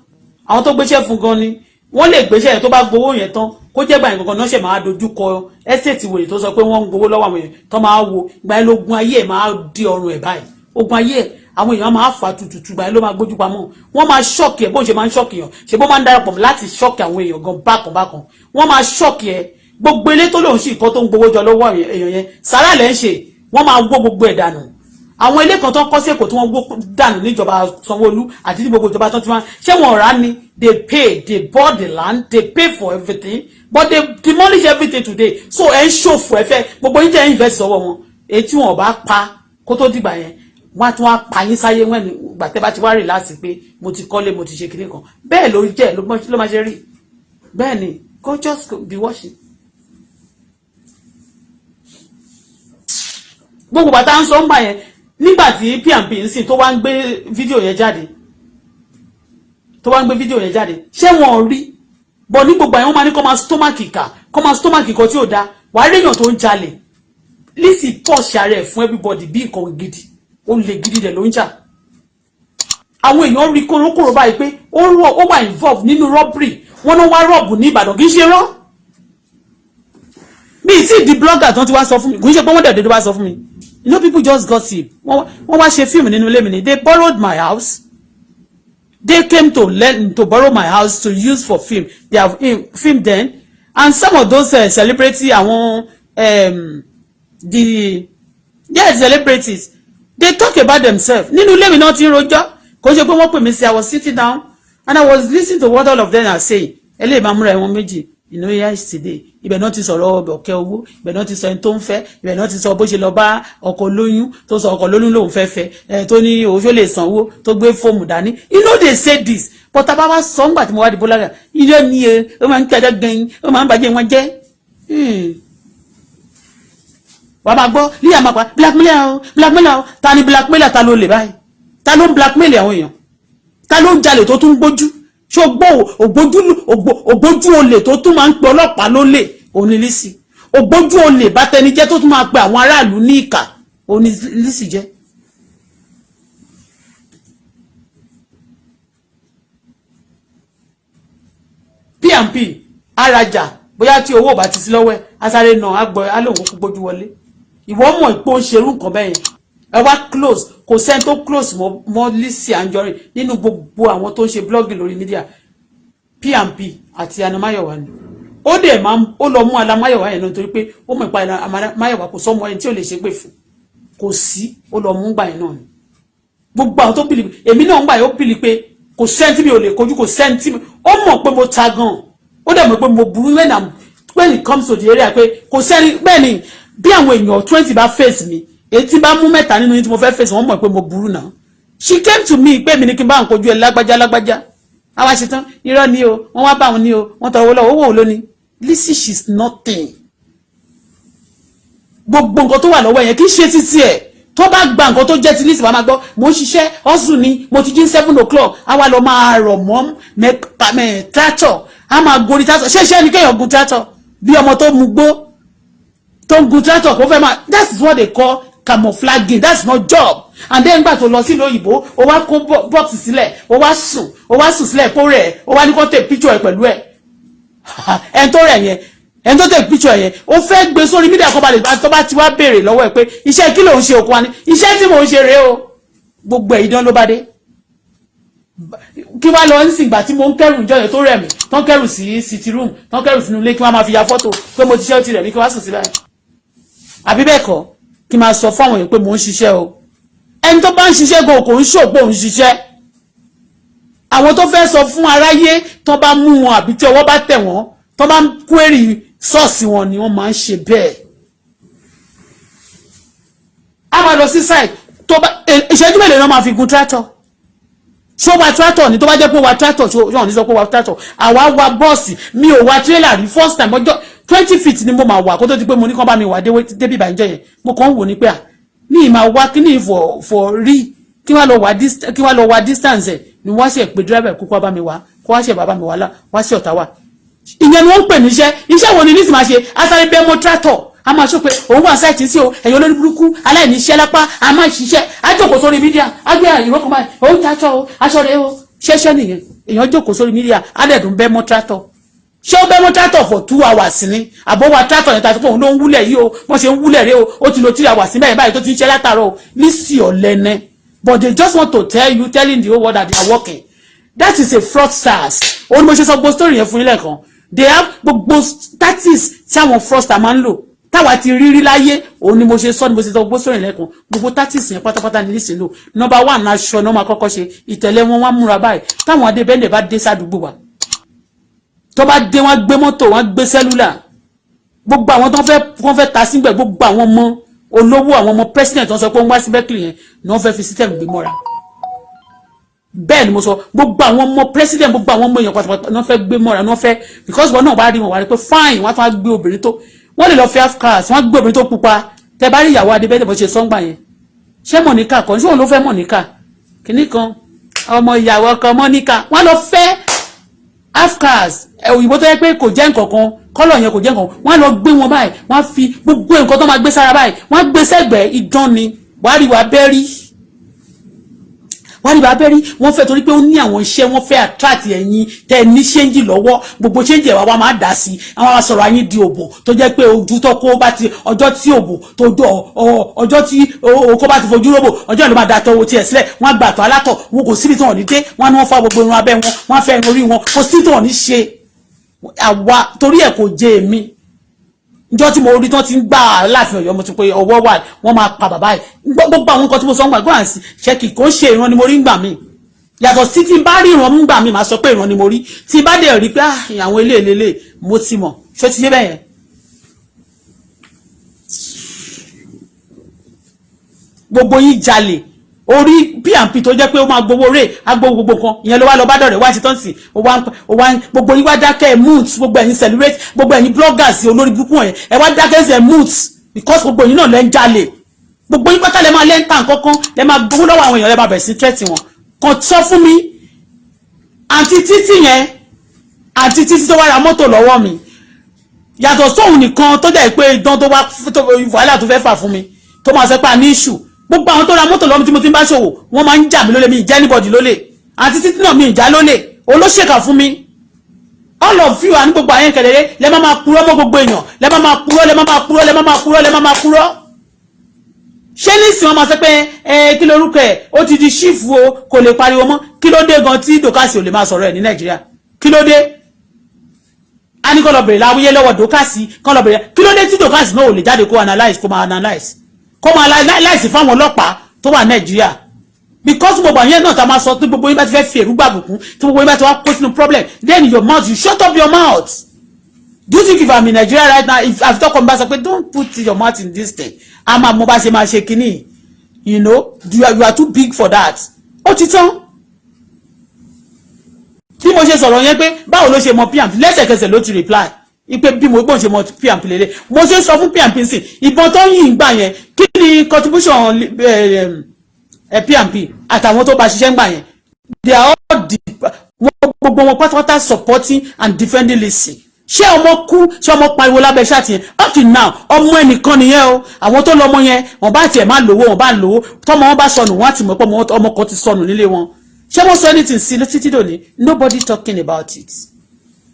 Àwọn tó gbéṣẹ́ fún gan ni wọ́n lè gbéṣẹ́ yẹn, tó bá gbowó yẹn tán, kó jẹ́ gbà yẹn gangan náà ṣe máa dojú kọ ẹ́sẹ̀tì wèrè tó sọ pé wọ́n ń gbowó lọ́wọ́ àwọn yẹn tó máa wo ìgbà yẹn lógun ayé ẹ̀ máa di ọrùn ẹ̀ báyìí. Ogun ayé ẹ̀ Àwọn èèyàn máa fà tutù gbà yẹn, ló máa gbójú pamọ́. Wọ́n máa shock ẹ̀, bó ṣe máa ń shock yàn, ṣe bó máa ń darapọ̀ láti shock àwọn èèyàn gan bákan bákan. Wọ́n máa shock ẹ̀. Gbogbo ilé tó lòun sì kọ́, tó ń gbowó jọ lọ́wọ́ èèyàn yẹn, sàrà lẹ́ ń ṣe. Wọ́n máa wó gbogbo ẹ̀ dànù. Àwọn ilé kan tó ń kọ́ sí Èkó tí wọ́n wó dànù níjọba Sanwó-Olú àti ní gbogbo ìjọba tó ti máa ṣé wọn rà ni. They pay, they bought the land, they pay for everything, but they demolish everything today. So ẹ̀ ń ṣòfò. Ẹ fẹ́ gbogbo yín jẹ́ invest sọ́wọ́ wọn, èyí tí wọn ò bá pa kó tó dìgbà yẹn, wọ́n á tún wá pa yín sáyé wọ́n ní gbà tẹ́ bá ti wá rè láti pé mo ti kọ́lé, mo ti ṣe kinní kan. Bẹ́ẹ̀ ló jẹ́, ló máa ṣe rí. Bẹ́ẹ̀ ni, go just be watching. Gbogbo bàtà ń sọ ń gbà yẹn, nígbà tí PNP ń sìn tó wá ń gbé fídíò yẹn jáde, tó wá ń gbé fídíò yẹn jáde, ṣé wọn ò rí bọ̀? Ní gbogbo àyẹ̀wò máa ní kọ́ máa stomach ìkà, kọ́ máa stomach ìkọ́ tí ò da. Wàá rí èèyàn tó ń jalè. Lizzy pọ̀ṣì ara ẹ̀ fún everybody bí nǹkan gidi. Ó lè gidi dẹ̀ ló ń jà. Àwọn èèyàn rí kórókòrò báyìí pé ó rọ, ó wà involved nínú robbery. Wọ́n náà wá rob ní Ìbàdàn, kì í ṣe rọ́ mi tí di blogger tó ti wá sọ fún mi. Kì í ṣe pé wọ́n dẹ̀ dédé wá sọ fún mi. You know, people just gossip. Wọ́n wá ṣe fíìmù nínú ilé mi ni. They borrowed my house. They came to learn to borrow my house to use for film. They have filmed then, and some of those celebrity, àwọn the, yes, celebrities, they talk about themselves nínú ilé mi náà ti ń rojọ́. Kò ṣe pé wọ́n pè mí sí. I was sitting down and I was listening to what all of them are saying. Eléyìí máa múra ẹ̀wọ̀n méjì. You know, yesterday, ibẹ̀ náà ti sọ̀rọ̀ ọ̀kẹ́ owó, ibẹ̀ náà ti sọ ẹni tó ń fẹ́, ibẹ̀ náà ti sọ bó ṣe lọ bá ọkọ lóyún, tó sọ ọkọ lóyún lòun fẹ́ fẹ́ ẹ, tó ní òun ṣó lè sanwó, tó gbé fóòmù dání. You know, they say this, but tá a bá wá sọ ńgbà tí mo wá di bọ́lára ilé ni e, ó máa ń kẹjọ gan, ó máa ń bàjẹ́ wọn jẹ́. Wàá máa gbọ́ líyà máa pa blackmailer o, blackmailer o. Ta ni blackmailer? Ta ló lè báyìí? Ta ló ń blackmail àwọn èèyàn? Ta ló ń jalè tó tún gbójú? Ṣó gbọ́ ògbójú olè tó tún máa ń pe ọlọ́pàá lólè? Òní Lizzy, ògbójú olè bátẹnijẹ́ tó tún máa pe àwọn aráàlú ní ìkà, òní Lizzy jẹ́. Pnp arajà, bóyá tí owó ò bá ti sí lọ́wọ́ ẹ̀, asáré náà àgbọ̀ alóhùn kó gbójú wọlé. Ìwọ mọ̀ pé ó ń ṣerú nǹkan bẹ́ẹ̀ yẹn. Ẹ wá close, kò sẹ́ni tó close mọ́ Lizzy Anjorin nínú gbogbo àwọn tó ń ṣe blogging lórí media. Pnp àti Anamáyọ̀wá ni. Ó dẹ̀ máa ó lọ mú Anamáyọ̀wá yẹn náà nítorí pé ó mọ̀ ìpa Anamáyọ̀wá, kò sọ́mọ ẹni tí ò lè ṣépè fún, kò sí. Ó lọ mú gbà yẹn náà ni. Gbogbo àwọn tó bìlì èmi náà ń gbà yẹn, ó bìlì pé kò sẹ́ni tí mi ò lè kojú, kò sẹ́ni tí mi. Ó mọ̀ pé mo ta gan, ó dẹ̀ mọ̀ pé mo burú when it comes to the area, pé kò sẹ́ni. Bẹ́ẹ̀ ni, bí àwọn èèyàn 20 bá face mi, èyí tí bá mú mẹ́ta nínú yín tí mo fẹ́ face, wọ́n mọ̀ pé mo burú náà. She came to me pé mi ní kí n bá ń kojú ẹ lágbájá lágbájá. Àwa ṣetán, irọ́ ni o. Wọ́n wá bá wọn ní o, wọ́n tọrọ owó lọ́wọ́. Owó òun ló ní. Lizzy, she's nothing. Gbogbo nǹkan tó wà lọ́wọ́ yẹn kì í ṣe títí ẹ̀. Tó bá gba nǹkan tó jẹ́ ti Lizzy, wàá máa gbọ́ mo ń ṣiṣẹ́ ọ̀sùn ni, mo ti jí 7 o'clock. Àwa lọ máa rọ̀ mọ́ tractor, a máa gorí tractor. Ṣé iṣẹ́ ni kéèyàn gun tractor bí ọmọ tó mu gbó, tó ń gun tractor, kó fẹ́ máa? That is what they call camouflaging. That's not job. And then gbà tó lọ sílùú òyìnbó, ó wá kó box sílẹ̀, ó wá sùn sílẹ̀ kó rẹ̀, ó wá ní kó take picture ẹ̀ pẹ̀lú ẹ̀. Ẹni tó rẹ̀ yẹn, ẹni tó take picture yẹn, ó fẹ́ gbé sórí media kó ba lè tó bá ti wá béèrè lọ́wọ́ ẹ̀ pé iṣẹ́ kí ló ń ṣe, òkú wa ni iṣẹ́ tí mò ń ṣe rèé o. Gbogbo ẹ̀ idán ló bá dé. Kí wá lọ ń sìn gbà tí mo ń kẹrù ìjọ yẹn tó rẹ̀ mí, tó ń kẹrù sí city room, tó ń kẹrù sínú ilé, kí wọ́n máa fi ya fọ́tò pé mo ti ṣe, ó ti rẹ̀ mí, kí wá sùn síbẹ̀, àbí bẹ́ẹ̀ kọ́? Kí máa sọ fáwọn èèyàn pé mò ń ṣiṣẹ́ o. Ẹni tó bá ń ṣiṣẹ́ gan kò ń ṣòpò ń ṣiṣẹ́. Àwọn tó fẹ́ sọ fún aráyé, tó bá mú wọn àbí tí ọwọ́ bá tẹ̀ wọ́n, tó bá ń query ṣọ́ọ̀ṣì wọn ni wọ́n máa ń ṣe bẹ́ẹ̀. A máa lọ sí site tó bá ìṣẹ́jú mélòó náà máa fi gun tractor. Ṣó wa tractor ni? Tó bá jẹ́ pé wa tractor, ṣó yọ̀ ní sọ pé wa tractor? Àwa wa bọ́ọ̀sì. Mi ò wa trailer rí. First time, ọjọ́ 20 feet ni mo máa wà kó tó di pé mo ní kán bá mi wà débi ìbànújẹ́ yẹn. Mo kàn ń wò ní pé à ní ìmọ̀ wá kí ní for rí kí wọ́n lọ wá distance ẹ̀ ni. Wọ́n ṣe pé driver kó kó bá mi wá, kó wá ṣe bàbá mi wá lá wá sí ọ̀tá wa. Ìyẹn ni wọ́n ń pè níṣẹ́. Iṣẹ́ wo ni ní sì máa ṣe? Asáré bẹ́ẹ̀ mọ́ tractor, a máa sọ pé òun wà site sí o. Ẹ̀yin olórí burúkú aláìníṣẹ́ lápá, a máa ṣiṣẹ́, a jókòó sórí media, a gbé ìró kan báyìí, òun taṣọ o, aṣọ rẹ o. Ṣẹ́ṣẹ́ nìyẹn? Èèyàn jókòó sórí media, á dẹ̀ dùn bẹ́ẹ̀ mọ́ tractor. Ṣé ó bẹ́ mọ́ tractor for 2 hours ni? Àbọ̀ wa tractor yẹn tàbí pé òun ló ń wúlẹ̀ yìí o, wọ́n ṣe ń wúlẹ̀ rẹ o. Ó ti lo 3 hours mẹ́rin báyìí tó ti ń ṣe látàárọ̀ o. Lizzy ọ̀lẹ́nẹ́. But they just want to tell you, telling the whole world that they are working. That is a fraudsters. Ó ní mo ṣe sọ gbogbo story yẹn fún yín lẹ́ẹ̀kan. They have gbogbo tactics tí àwọn fraudster máa ń lò táwa ti rí rí láyé. Òun ni mo ṣe sọ, ni mo ṣe sọ gbogbo story lẹ́ẹ̀kan. Gbogbo tactics yẹn pátápátá ní nísìnyí lò. Number one, aṣọ náà máa kọ́kọ́ ṣe ìtẹ̀lé wọn. Wọ́n múra báyìí. Táwọn adébẹ́ndẹ̀ bá dé sádùúgbò wa, tó bá dé, wọ́n gbé mọ́tò, wọ́n gbé cellular. Gbogbo àwọn tó fẹ́, wọ́n fẹ́ ta sígbẹ̀. Gbogbo àwọn ọmọ olówó, àwọn ọmọ president tó ń sọ pé wọ́n wá sí Berkeley yẹn ni wọ́n fẹ́ fi system gbé mọ́ra. Bẹ́ẹ̀ ni mo sọ. Gbogbo àwọn ọmọ president, gbogbo àwọn ọmọ èèyàn pátápátá ni wọ́n fẹ́ gbé mọ́ra, ni wọ́n fẹ́, because wọn náà bá rí wọn, wá rí pé fine. Wọ́n á tún wá gbé obìnrin tó wọ́n lè lọ fi half caste, wọ́n gbé obìnrin tó pupa. Tẹ bá rí ìyàwó adébẹ́tẹ̀ bó ṣe sọ́ngbà yẹn, ṣé Mọ̀níkà kan, ṣé òun ló fẹ́ Mọ̀níkà kìíní kan, ọmọ ìyàwó ọkọ Mọ́níkà? Wọ́n lọ fẹ́ half caste òyìnbó tó yẹ pé kò jẹ́ nǹkan kan, colour yẹn kò jẹ́ nǹkan. Wọ́n lọ gbé wọn báyìí, wọ́n fi gbogbo nǹkan tó máa gbé sára báyìí, wọ́n gbé sẹ́gbẹ̀ẹ́. Idán ni. Wàá rí, wàá bẹ́rí, wọ́n ní bàbá rí. Wọ́n fẹ́ torí pé ó ní àwọn iṣẹ́ wọ́n fẹ́ attract ẹ̀yin tẹ́ ní change lọ́wọ́. Gbogbo change ẹ̀ wá wá máa dà sí. Àwọn máa sọ̀rọ̀ ayín di òbò tó jẹ́ pé ojú tó kó bá ti, ọjọ́ tí òbò tó jọ, ọjọ́ tí okó bá ti fojú róbò, ọjọ́ ìlú máa da tọwọ́ tiẹ̀ sílẹ̀. Wọ́n á gbà tọ́ alátọ̀ wọn. Kò síbi tí wọ́n ní dé. Wọ́n ní wọ́n fa gbogbo irun abẹ́ wọn, wọ́n á fẹ́ irun orí wọn. Kò síbi tí wọ́n ní ṣe àwa torí ẹ̀ kò jẹ́ èmi. Njọ́ tí mo rí tán ti ń gbà láàfin Ọ̀yọ́, mo ti pé ọwọ́ wà, wọ́n máa pa bàbá yìí. Gbogbo àwọn nǹkan tí mo sọ ń gbà, go and check. Kò ṣe ìran ni mo rí ń gbà mí. Yàtọ̀ sí tí n bá rí ìran mú gbà mí, màá sọ pé ìran ni mo rí. Tí n bá dẹ̀ rí pé àwọn ilé ìlélẹ̀, mo ti mọ̀. Ṣó ti yé bẹ́ẹ̀ yẹn? Gbogbo yín jalè orí P&P tó jẹ́ pé ó máa gbowó rè, agbowó gbogbo kan. Ìyẹn ló wá lọ bá dọ̀rẹ́ wá ti tán sí. Ó wá gbogbo yín wá dákẹ́ mute. Gbogbo ẹ̀yin celebrate, gbogbo ẹ̀yin bloggers olórí burúkú yẹn, ẹ wá dákẹ́ sí ẹ̀ mute, because gbogbo yín náà lẹ́ ń jalè. Gbogbo yín pátá lẹ́ máa lẹ́ ń tà nǹkankan, lẹ́ máa gbowó lọ́wọ́ àwọn èèyàn, lẹ́ máa bẹ̀rẹ̀ sí threat wọn. Kàn sọ fún mi, àǹtí títì yẹn, àǹtí títí tó wá ra mọ́tò lọ́wọ́ mi, yàtọ̀ sóhun nìkan tó jẹ́ pé idán tó wá, wàhálà tó fẹ́ fà fún mi, tó máa sọ pé a ní issue. Gbogbo àwọn tó ra mọ́tò lọ́mú tí mo ti ń bá ṣòwò, wọ́n máa ń jà mí lólè. Mi ìjẹ́ anybody lólè. Àti títí náà, mi ìjà lólè. Olóṣèkà fún mi. All of you àní gbogbo àyẹn kẹlẹ́rẹ́ lẹ́ máa máa purọ́ mọ́ gbogbo èèyàn, lẹ́ máa máa purọ́, lẹ́ máa máa purọ́, lẹ́ máa máa purọ́, lẹ́ máa máa purọ́. Ṣé nísìnyí wọ́n máa sọ pé ẹ kí lorúkọ ẹ̀, ó ti di chief o, kò lè pariwo mọ́? Kí ló dé gan tí Dorcas ò lè máa sọ̀rọ̀ ẹ̀ ní Nàìjíríà? Kí ló dé? A ní kọ́ lọ bèrè láwùyé lọ́wọ́ Dorcas, kọ́ lọ bèrè. Kí ló dé tí Dorcas náà ò lè jáde kó analyse, kó máa analyse, kó máa analyse fáwọn ọlọ́pàá tó wà Nàìjíríà? Because gbogbo àyẹn náà tá a máa sọ, tí gbogbo yín bá ti fẹ́ fi èrú gbàbùkún, tí gbogbo yín bá ti wá kó sínú problem, then your mouth, you shut up your mouth. Do you think if I'm in Nigeria right now, if I talk about, sọ pé don't put your mouth in this thing, a máa mo bá ṣe máa ṣe kínní? You know you are too big for that. Ó ti tán. Bí mo ṣe sọ̀rọ̀ yẹn pé báwo ló ṣe mọ P&P, lẹ́sẹ̀kẹsẹ̀ ló ti reply ipe bí mo gbọ́n ṣe mọ P&P lélẹ̀. Mo ṣe sọ fún P&P sí ìbọn tó ń yìn gbà yẹn, kí ni contribution P&P àtàwọn tó bá ṣiṣẹ́ ń gbà yẹn? They are all the gbogbo wọn pátápátá supporting and defending Lizzy. Ṣé ọmọ kú? Ṣé ọmọ pariwo lábẹ́ ṣáàtì yẹn? Up till now, ọmọ ẹnìkan nìyẹn o. Àwọn tó lọ́mọ yẹn, wọ́n bá tiẹ̀ má lówó, wọ́n bá lówó, tọ́mọ wọn bá sọnù, wọ́n á ti mọ̀ pé ọmọ kan ti sọnù nílé wọn. Ṣé wọ́n sọ anything sí títí dòní? Nobody talking about it.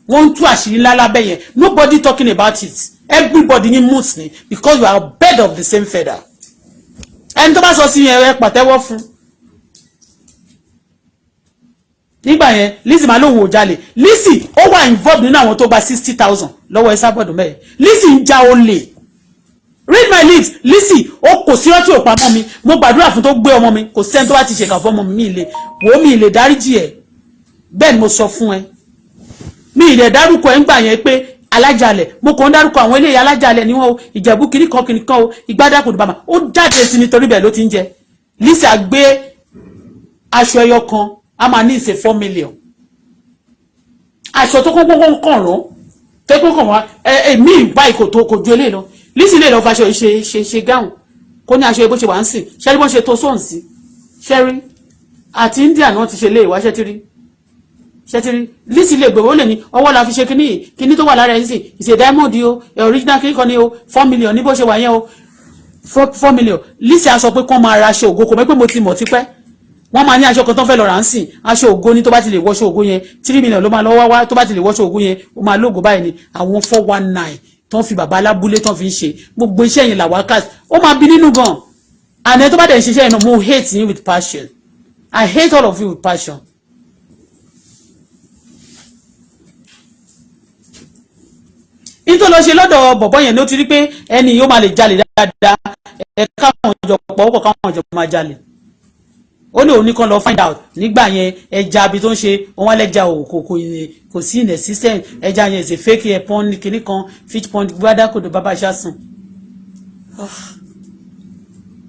Wọ́n ń tú àṣírí ńlá lábẹ́ yẹn. Nobody talking about it. Everybody ní mute ni, because you are bird of the same feather. Ẹni tó bá sọ sí yẹn, ẹ pàtẹ́wọ́ fún. Nígbà yẹn, Lizzy máa lóun ò jalè. Lizzy ó wà involved nínú àwọn tó gba 60,000 lọ́wọ́ Esabod mẹ́ẹ̀. Lizzy ń ja olè. Read my lips. Lizzy ó kò sí ọtí òpamọ́ mi. Mo gbàdúrà fún tó gbé ọmọ mi. Kò sẹ́ni tó bá ti ṣèkà fún ọmọ mi, mi lè wò ó, mi lè dáríjì ẹ̀. Bẹ́ẹ̀ ni mo sọ fún ẹ. Mi ì lè dárúkọ ẹ̀ ń gbà yẹn pé alájàlẹ̀. Mo kàn ń dárúkọ àwọn eléyìí, alájàlẹ̀ ni wọ́n o, Ìjẹ̀bú kìnnìkan kìnnìkan o, ìgbádàkùn bàmà ó jáde sí nítorí bẹ́ẹ̀ ló ti ń jẹ. Lizzy àgbé aṣọ ẹyọ kan, a máa ní ìṣe 4 million. Aṣọ tó kún kún kàn rán tó kún kàn wá ẹ mí báyìí, kò tó, kò ju eléyìí lọ. Lizzy lè lọ faṣọ yìí ṣe ṣe ṣe gáùn, kó ní aṣọ bó ṣe wà ń sìn. Ṣẹ́rí bó ṣe tó sóhùn sí? Ṣẹ́rí àti India náà ti ṣe lé ìwá. Ṣẹ́tírí, ṣẹ́tírí? Lizzy lè gbèrò, ó lè ní ọwọ́ la fi ṣe kíní kíní tó wà lára ẹ̀ ń sìn. Ìṣe diamond o, original kíní kan ní o, 4 million ní bó ṣe wà yẹn o, 4 million. Lizzy á sọ pé kán máa ra aṣọ ògo. Kò mọ̀ pé mo ti mọ̀ tipẹ́. Wọ́n máa ní aṣọ kan tó ń fẹ́ lọ rà ń sìn, aṣọ ògo ní. Tó bá ti lè wọṣọ ògo yẹn, 3 million ló máa lọ wá wá. Tó bá ti lè wọṣọ ògo yẹn, ó máa lógo báyìí ni. Àwọn 419 tó ń fi bàbá alábúlé tó ń fi ń ṣe gbogbo iṣẹ́ yẹn làwọn kà, ó máa bí nínú gan. And ẹ tó bá dẹ̀ ń ṣiṣẹ́ yẹn náà, mo hate you with passion. I hate all of you with passion. Nítorí lọ ṣe lọ́dọ̀ bọ̀bọ́ yẹn ni ó ti rí pé ẹni yóò máa lè jalè dáadáa. Ẹ káwọn jọ pọ̀ ọkọ̀, káwọn jọ máa jalè. Ó ní òun ní kàn lọ find out nígbà yẹn, ẹja abi tó ń ṣe wọn wá lẹ́ja ò kò sí in the system. Ẹja yẹn is a fake air pond kìíní kan, fish pond, gbádàkọ̀dọ̀ bàbá ṣáṣùn.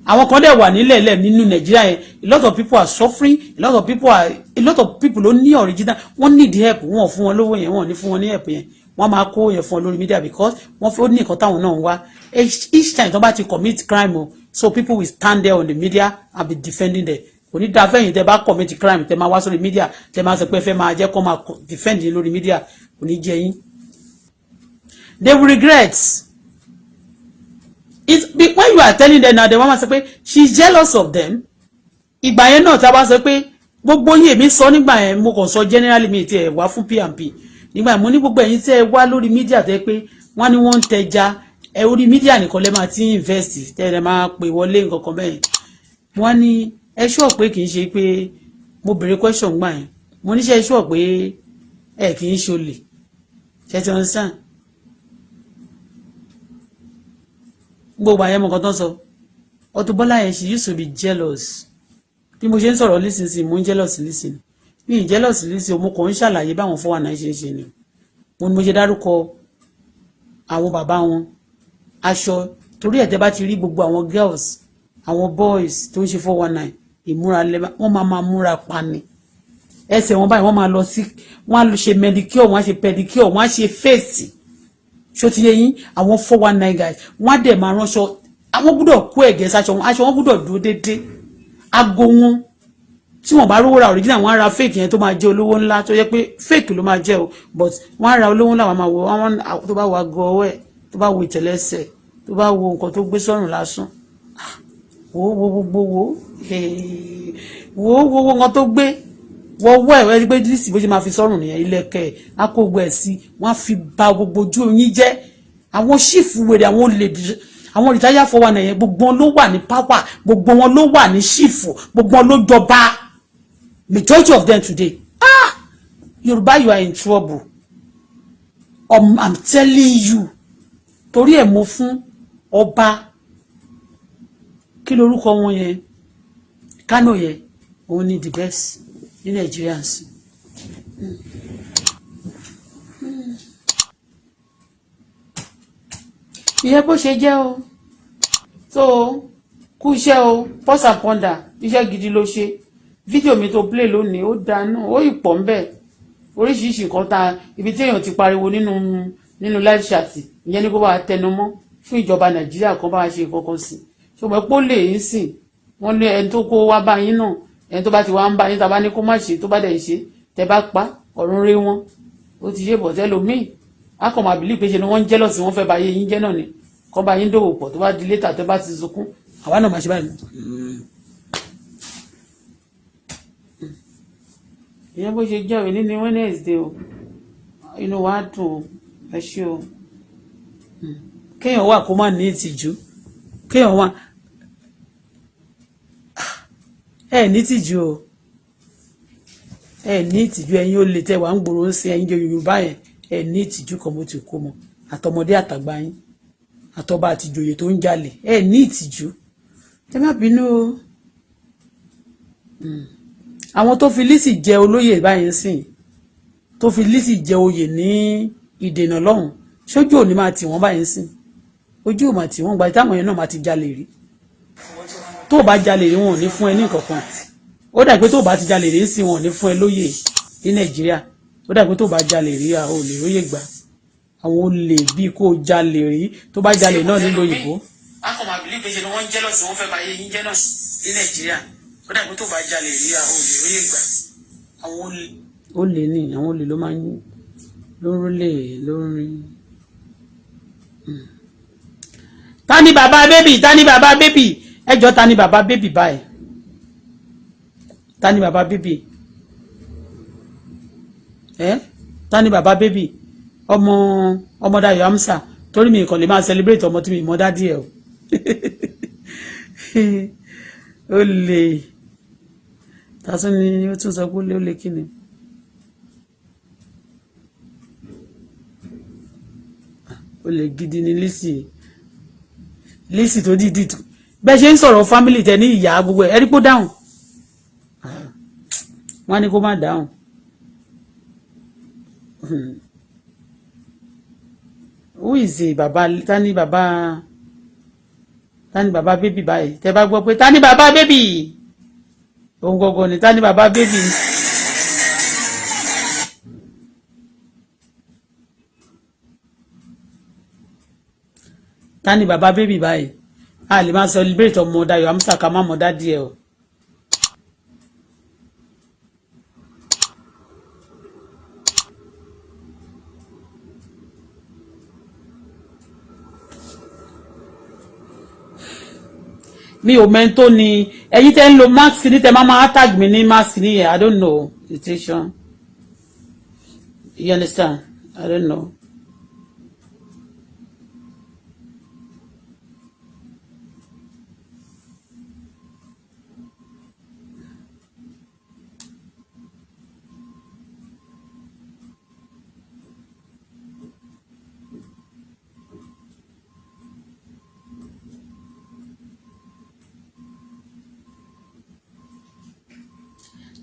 Àwọn kan dẹ̀ wà nílẹ̀ lẹ̀ nínú Nàìjíríà yẹn. A lot of people are suffering. A lot of people ló ní original, wọ́n need help. Wọ́n fún wọn lówó yẹn, wọ́n ní fún wọn ní help yẹn. Wọ́n máa kó yẹn fún ọ lórí media because wọ́n fi ó ní nǹkan táwọn náà ń wá. Each time tó bá ti commit crime o, so people will stand there on the media and be defending them. Kò ní dáa fẹ́yìn tẹ́ bá commit crime, tẹ́ máa wá sórí media, tẹ́ máa sọ pé fẹ́ máa jẹ́ kó máa defend yín lórí media. Kò ní jẹ́ yín. They will regret it when you are telling them now. They wọ́n máa sọ pé she is jealous of them. Ìgbà yẹn náà, tá a bá sọ pé gbogbo yín, èmi sọ nígbà yẹn, mo kàn sọ generally, mi ti ẹ̀ wá fún P&P nígbà yẹn. Mo ní gbogbo ẹ̀yin tẹ́ ẹ wá lórí media, tẹ́ pé wọ́n ní wọ́n ń tẹja ẹ, orí media nìkan lẹ́ máa ti invest, tẹ́ ẹ máa pè wọlé nǹkan kan bẹ́ẹ̀. Wọ́n ní ẹ ṣọ́ pé kì í ṣe pé mo béèrè question gbà yẹn. Mo ní ṣe ẹ ṣọ́ pé ẹ kì í ṣolè ṣe ti understand? Gbogbo àyẹ̀mọ̀ kan tó ń sọ Auto Bola yẹn, she used to be jealous. Bí mo ṣe ń sọ̀rọ̀ lísinsìnyí, mo ń jealous lísìn, mi ì jealous lísìn. Mo kàn ń ṣàlàyé báwọn fọwọ́ náà ṣe ń ṣe ni. Mo ní mo ṣe dárúkọ àwọn bàbá wọn, aṣọ torí ẹ̀. Tẹ́ bá ti rí gbogbo àwọn girls, àwọn boys tó ń ṣe 419, ìmúra lẹ́bàá wọ́n máa máa múra pa ni. Ẹsẹ̀ wọn báyìí, wọ́n máa lọ sí, wọ́n á ṣe manicure, wọ́n á ṣe pedicure, wọ́n á ṣe face. Ṣó ti yé yín? Àwọn 419 guys, wọ́n á dẹ̀ máa ránṣọ. Àwọn gbúdọ̀ kó ẹ̀gẹ́ sáṣọ wọn, aṣọ wọn gbúdọ̀ dúró déédéé. Aago wọn, tí wọ́n bá rówó ra original, wọ́n á ra fake yẹn tó máa jẹ́ olówó ńlá, tó yẹ pé fake ló máa jẹ́ o, but wọ́n á ra olówó ńlá. Wọ́n máa wọ wọ́n, tó bá wọ aago ọwọ́ ẹ̀, tó bá wo ìtẹ̀lẹ́sẹ̀, tó bá wo nǹkan tó gbé sọ́rùn lásán, wo wo gbogbo, wo wo wo wo nǹkan tó gbé wọ́wọ́ ẹ̀ ẹ́ gbé díìsì, bó ṣe máa fi sọ́rùn nìyẹn. Ilẹ̀kẹ̀ akógbó ẹ̀ sí, wọ́n á fi ba gbogbo ojú yín jẹ́. Àwọn chief wèrè, àwọn olè, àwọn retire 419 yẹn, gbogbo wọn ló wà ní power, gbogbo wọn ló wà ní chief, gbogbo wọn ló jọba, majority of them today. Ah, Yorùbá, you are in trouble. I'm telling you. Torí ẹ̀ mo fún ọba, kí lorúkọ wọn yẹn, Kánò yẹn, òun ni the best ní Nigerians. Ìyẹn bó ṣe jẹ́ o. So kú iṣẹ́ o, pause and ponder. Iṣẹ́ gidi ló ṣe. Fídíò mi tó play lónìí, ó dáná, ó ìpọ̀ ń bẹ̀. Oríṣiríṣi nǹkan ta ibi tí èèyàn ti pariwo nínú live chat ìyẹn ní kó bá tẹnu mọ́ fún ìjọba Nàìjíríà kan bá ṣe nǹkan kan sí. Ṣùgbọ́n pé ó lè ń sìn wọ́n lé ẹni tó kó wá bá yín náà, ẹni tó bá ti wá ń bá yín, tá a bá ní kó má ṣe, tó bá dẹ̀ ṣe, tẹ bá pa ọ̀run rí wọn. Ó ti ṣe bọ̀tẹ́ lómìn, á kàn máa bìlí pé ṣe ni wọ́n ń jealous, wọ́n fẹ́ bá yé yín jẹ́ náà ni. Kọ́ bá yín dòwò pọ̀, tó bá di later, tẹ́ bá ti sunkún, àwa náà máa ṣe báyìí. Ìyẹn bó ṣe jẹ́. Òní ní Wednesday o, inú wa dùn o. Ẹ ṣé o. Kéèyàn wà kó má ní ìtìjú, kéèyàn wà, ẹ ní ìtìjú o, ẹ ní ìtìjú. Ẹ̀yin ó lè tẹ wà ń gbòòrò ń sin ẹ̀yin jẹ Yorùbá yẹn, ẹ ní ìtìjú kan bó ti kó mọ, àtọmọdé àtàgbà yín, àtọba àtìjòyè tó ń jalè, ẹ ní ìtìjú. Ẹ má bínú o. Àwọn tó fi Lizzy jẹ olóyè báyìí ń sìn, tó fi Lizzy jẹ oyè ní ìdènà lọ́hùn, sójú òní máa tì wọ́n báyìí ń sìn? Ojú ò máa tì wọ́n gba táwọn yẹn náà máa ti jalè rí. Tó o bá jalè rí, wọn ò ní fún ẹ ní nǹkan kan. Ó dà pé tó o bá ti jalè rí sí, wọn ò ní fún ẹ lóyè ní Nàìjíríà. Ó dà pé tó o bá jalè rí, a ò lè róyè gbà. Àwọn olè bíi kó o jalè rí, tó bá jalè náà nílò òyìnbó. A kò máa bìlí pé ṣe ni wọ́n ń jealous, wọ́n fẹ́ bá yé yín jẹ́ náà ní Nàìjíríà. Ó dà pé tó bá jalè rí, a ò lè róyè gbà. Àwọn olè. Olè ní àwọn olè ló máa ń lórólè lórí. Ta ni bàbá baby? Ta ni bàbá baby? Ẹjọ́, ta ni bàbá baby báyìí? Ta ni bàbá baby ẹ? Ta ni bàbá baby? Ọmọ ọmọ Dayọ̀ Amusa. Torí mi kàn lè máa celebrate ọmọ tí mi mọ daddy ẹ o. Ó lè tásán ni ó tún sọ pé ó lè kí ni. Ó lè gidi ni Lizzy. Lizzy tó dìídì bẹ́ẹ̀ ṣe ń sọ̀rọ̀ family tẹ ní ìyá gbogbo ẹ̀ rí pé ó dáhùn. Wọ́n á ní kó má dáhùn. Who is the baba? Tani baba? Tani baba baby báyìí? Tẹ bá gbọ́ pé tani baba baby, òun gangan ni tani baba baby. Tani baba baby báyìí? A lè máa celebrate ọmọ Dayọ̀ Amusa ká má mọ̀ daddy ẹ̀ o. Mi ò mẹ́ńtó ni ẹ̀yin tẹ́ ń lo mask ní tẹ́ máa máa tag mi ní mask ní yẹn. I don't know situation, you understand? I don't know.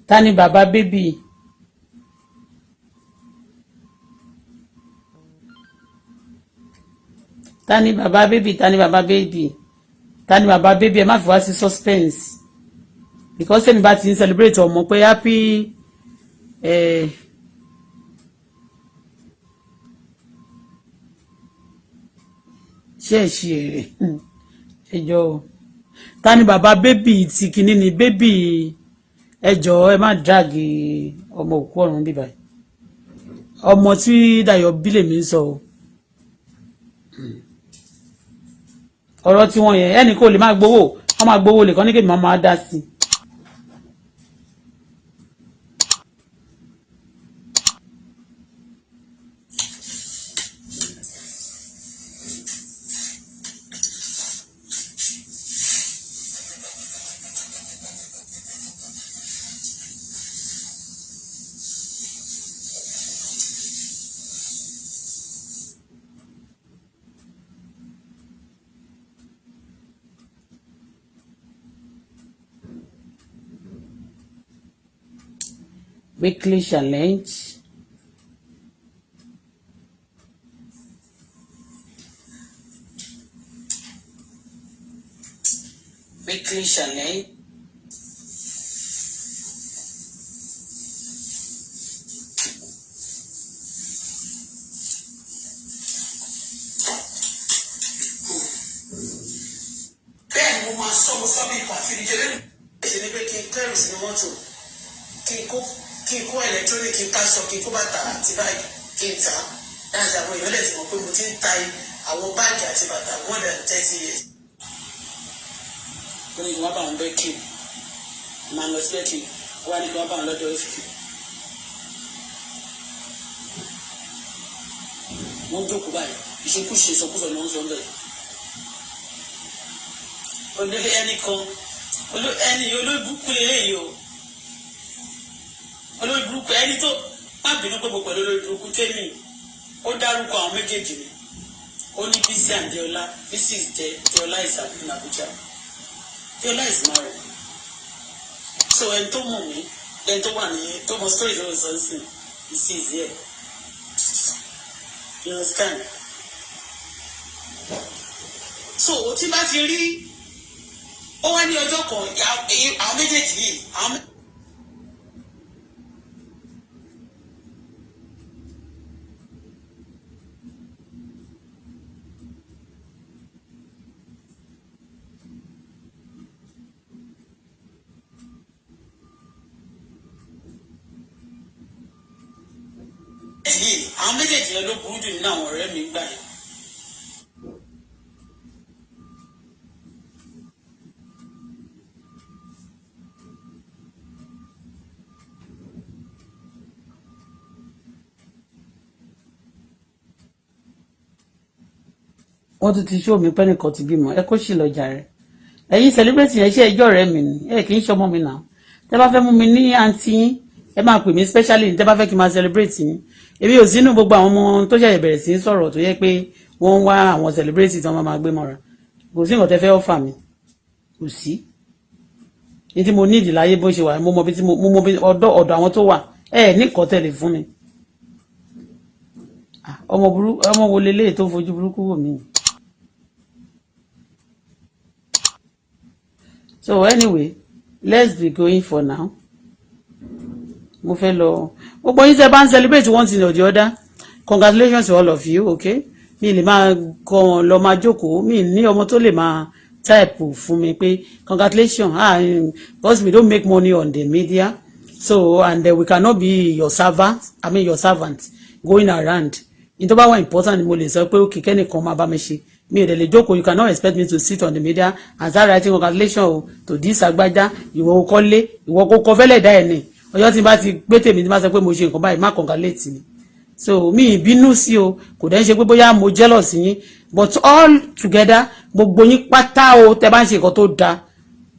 Ta ni bàbá baby? Ta ni bàbá baby? Ta ni bàbá baby? Ta ni bàbá baby? Ẹ má fi wá sí suspense, because tẹ́mi bá ti ń celebrate ọmọ pé happy ṣé ẹ ṣe èrè ẹjọ́ o. Ta ni bàbá baby? Ti kinní ni baby. Ẹ jọ̀ọ́, ẹ má drag ọmọ òkú ọ̀run bíbá. Ọmọ tí Dayọ̀ bí lèmi ń sọ o. Ọ̀rọ̀ tí wọ́n yẹn, ẹnì kò lè máa gbowó, wọ́n máa gbowó lè kàn ní kí èmi máa dá sí i. Weekly challenge. Weekly challenge. Bẹ́ẹ̀ ni mo máa sọ, mo sọ bí ìpàtí ìjẹ́ lẹ́nu ṣe ni pé kí n kẹ́rù sínú mọ́tò, kí n kó electronic, kí n káṣọ, kí n kó bàtà àti báàgì, kí n tà á láti àwọn èèyàn lè ti mọ̀ pé mo ti ń ta àwọn báàgì àti bàtà more than 30 years. Ó ní kí wọ́n bá wọn bẹ́ẹ̀ kí máa lọ sí bẹ́ẹ̀ kí wọ́n wá ní kí wọ́n bá wọn lọ́jọ́ ìfì. Wọ́n jókòó báyìí, ìṣekúṣe, ìsọkúsọ ni wọ́n sọ bẹ́ẹ̀. Olórí ẹnì kan, ẹni olórí burúkú lélẹ́yìí o, olórí burúkú ẹni tó má bínú pé mo pẹ̀lú olórí burúkú tẹ́mi. Ó dárúkọ àwọn méjèèjì ni. Ó ní Bísí and Deola. Bísí is dead, Deola is in Abuja. Deola is married. So ẹni tó mọ̀ mí, ẹni tó wà ní tó mọ story tó ń sọ sí, Bísí is here, you understand? So tí bá ti rí ó wá ní ọjọ́ kan, àwọn méjèèjì yìí, àwọn. Yìí, àwọn méjèèjì yẹn ló burú jù nínú àwọn ọ̀rẹ́ mi gbà yẹn. Wọ́n tún ti ṣó mi pé nìkan ti bímọ. Ẹ kó sì lọ jàre. Ẹ̀yin celebrate yẹn, ṣe ẹjọ́ rẹ mi ni? Ẹ kì í ṣọmọ mi náà. Tẹ́ bá fẹ́ mú mi ní àǹtí yín, ẹ máa pè mí specially. Tẹ́ bá fẹ́ kí n máa celebrate yín, èmi ò sínú gbogbo àwọn ọmọ tó ṣẹ̀ṣẹ̀ bẹ̀rẹ̀ sí í sọ̀rọ̀ tó yẹ pé wọ́n ń wá àwọn celebrate tí wọ́n máa gbé mọ́ra. Kò sí nǹkan tẹ́ fẹ́ offer mi, kò sí ní tí mo ní ìdí láyé. Bó ṣe wà, mo mọ bí tí mo mọ bí ọ̀dọ̀ ọ̀dọ̀ àwọn tó wà. Ẹ ní nǹkan tẹ̀lé fún mi. Ọmọ burú, ọmọ wo leléyìí tó fojú burúkú wò mí? So anyway, let's be going for now. Mo fẹ́ lọ. Gbogbo yín tẹ́ bá ń celebrate one thing or the other, congratulations to all of you. Okay, mi lè máa kọ́ lọ máa jókòó. Mi ní ọmọ tó lè máa type fún mi pé congratulations. Ah, because we don't make money on the media, so and we cannot be your servant, I mean your servant going around. Ní tó bá wà important ni mo lè sọ pé okay, kẹ́nìkan máa bá mi ṣe. Mi ò dẹ̀ lè jókòó. You cannot expect me to sit on the media and start writing congratulations o to this agbájá. Ìwọ kọ́lé, ìwọ kò kọ́ fẹ́lẹ̀ dá ẹ̀ ní ọjọ́ tí n bá ti gbé tèmi, tí n bá sọ pé mo ṣe nǹkan báyìí, má congratulate mi. So mi ìbínú sí o, kò dẹ́ ṣe pé bóyá mo jealous yín, but all together, gbogbo yín pátá o, tẹ́ bá ń ṣe nǹkan tó dáa,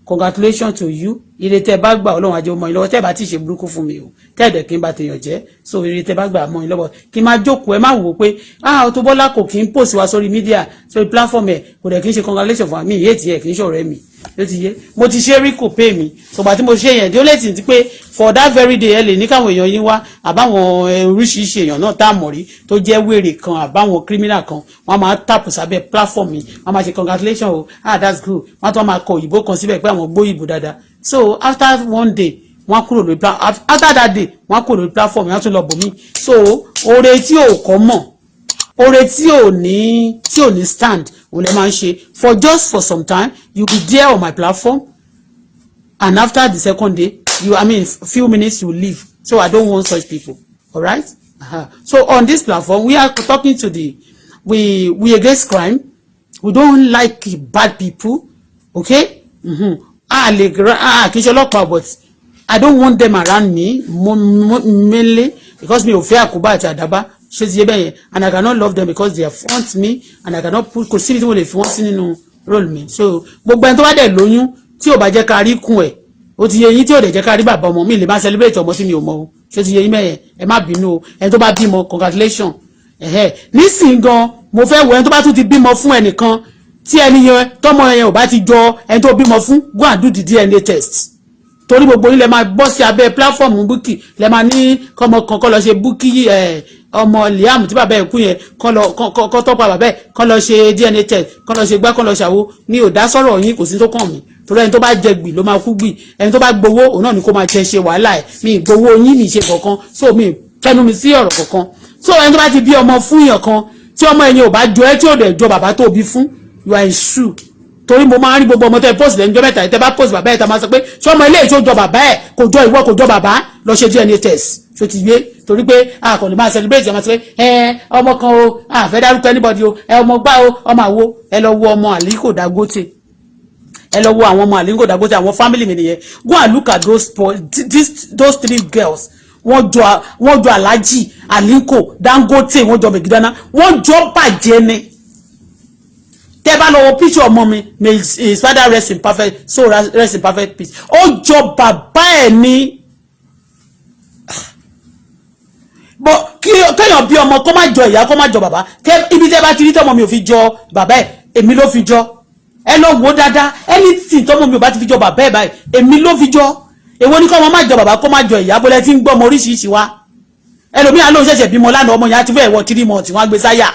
congratulations to you. Ire tẹ́ bá gbà, Ọlọ́run ajé ọmọ yín lọ́wọ́. Tẹ́ bá ti ṣe burúkú fún mi o, tẹ́ ẹ̀dẹ̀ kí n bá tèèyàn jẹ́. So ire tẹ́ bá gbà mọ́ yín lọ́wọ́. Kí n máa jókòó, ẹ má wò ó pé ah, Auto Bola kò kí n post wá sórí media, sórí platform ẹ̀, kò dẹ̀ kí n ṣe congratulation fún mi. Ìyé tiẹ̀ kì í ṣọ̀rẹ́ mi ló ti yé. Mo ti ṣe rí, kò pay mi. Sọgbà tí mo ṣe yẹn, the only thing ti pé for that very day, ẹ lè ní káwọn èèyàn yín wá, àbáwọn oríṣiríṣi èèyàn náà tá a mọ̀ rí tó jẹ́ wèrè kan, àbáwọn criminal kan, wọ́n máa tap sábẹ́ platform mi, wọ́n máa ṣe congratulation o, ah, that's good. Wọ́n tún máa kọ òyìnbó kan síbẹ̀ pé àwọn gbóyìnbó dáadáa. So after one day, wọ́n kúrò lórí, after that day, wọ́n kúrò lórí platform, wọ́n tún lọ bò mí. So oore tí ò kọ́ mọ̀, oore tí ò ní stand, òun lè máa ń ṣe for just for some time. You be there on my platform and after the second day, you, I mean, few minutes, you leave. So I don't want such people, alright? So on this platform, we are talking to the we against crime. We don't like bad people, okay? Ah, lè, ah, kì í ṣe ọlọ́pàá, but I don't want them around me, mainly because mi ò fẹ́ àkóbá àti àdábá. Ṣé ti yé bẹ́ẹ̀ yẹn? And I cannot love them because they affront me and I cannot put, kò síbi tí mo lè fi wọ́n sí nínú role mi. So gbogbo ẹni tó bá dẹ̀ lóyún tí ò bá jẹ́ ká rí kún ẹ̀, ó ti yé yín, tí ò dẹ̀ jẹ́ ká rí bàbá ọmọ, mi lè má celebrate ọmọ tí mi ò mọ o. Ṣé ti yé yín mẹ́yẹn? Ẹ má bínú o. Ẹni tó bá bímọ, congratulation. Ẹ̀hẹ́, nísìnyí gan, mo fẹ́ wo ẹni tó bá tún ti bímọ fún ẹnìkan, tí ẹni yẹn, tọmọ yẹn ò bá ti jọ ẹni tó bímọ fún, go and do the DNA test. Torí gbogbo yín lẹ máa bọ́ sí abẹ́ platform Bukky, lẹ máa ní kọ́mọ kan kọ́ lọ ṣe Bukky ẹ̀, ọmọ Liam tí bàbá ẹ̀ kú yẹn, kọ́ lọ kọ́ tọ́pa bàbá ẹ̀, kọ́ lọ ṣe DNA test, kọ́ lọ ṣe gbá, kọ́ lọ ṣàwo. Mi ò dá sọ̀rọ̀ yín, kò sí tó kàn mí, torí ẹni tó bá jẹ gbì ló máa kú gbì. Ẹni tó bá gbowó, òun náà ni kó máa jẹ ṣe wàhálà ẹ̀. Mi gbowó yín, mi ṣe kankan, so mi fẹnu mi sí ọ̀rọ̀ kankan. So ẹni tó bá ti bí ọmọ fún yàn kan, tí ọmọ ẹ̀yin ò bá jọ ẹ́, tí ò dẹ̀ jọ bàbá tó bí fún, you are in shoe. Torí mo máa ń rí gbogbo ọmọ tẹ post lẹ́nu jọ́ mẹ́ta. Tẹ bá post bàbá ẹ̀, tá máa sọ pé ṣé ọmọ ilé ìṣó jọ bàbá ẹ̀? Kò jọ ìwọ, kò jọ bàbá. Lọ ṣe DNA test. Ṣó ti yé? Torí pé a kò ní máa celebrate, ẹ máa sọ pé ẹ ọmọ kan o, a fẹ́ dárúkọ anybody o, ẹ ọmọ gbá o, ọmọ àwo. Ẹ lọ wo ọmọ Aliko Dangote, ẹ lọ wo àwọn ọmọ Aliko Dangote, àwọn family mi nìyẹn. Go and look at those, this, those three girls. Wọ́n jọ Alhaji Aliko Dangote, wọ́n jọ Megidana, wọ́n jọ bàjẹ́ ni. Tẹ́ bá lọ wo picture ọmọ mi, may his father rest in perfect, so rest in perfect peace, ó jọ bàbá ẹ̀ ní. Bọ kí kéèyàn bí ọmọ kó má jọ ìyá, kó má jọ bàbá. Ibi tẹ́ bá ti rí tọmọ mi ò fi jọ bàbá ẹ̀, èmi ló fi jọ. Ẹ lọ wò dáadáa. Anything tọmọ mi ò bá ti fi jọ bàbá ẹ̀ báyìí, èmi ló fi jọ. Èwo ni kọ́ ọmọ má jọ bàbá, kó má jọ ìyá? Bọ́lẹ̀ tí ń gbọ́ ọmọ oríṣiríṣi wá. Ẹlòmíà lóun ṣẹ̀ṣẹ̀ bímọ lánàá, ọmọ yẹn á ti fẹ́ wọ 3 months, wọ́n á gbé sáyà,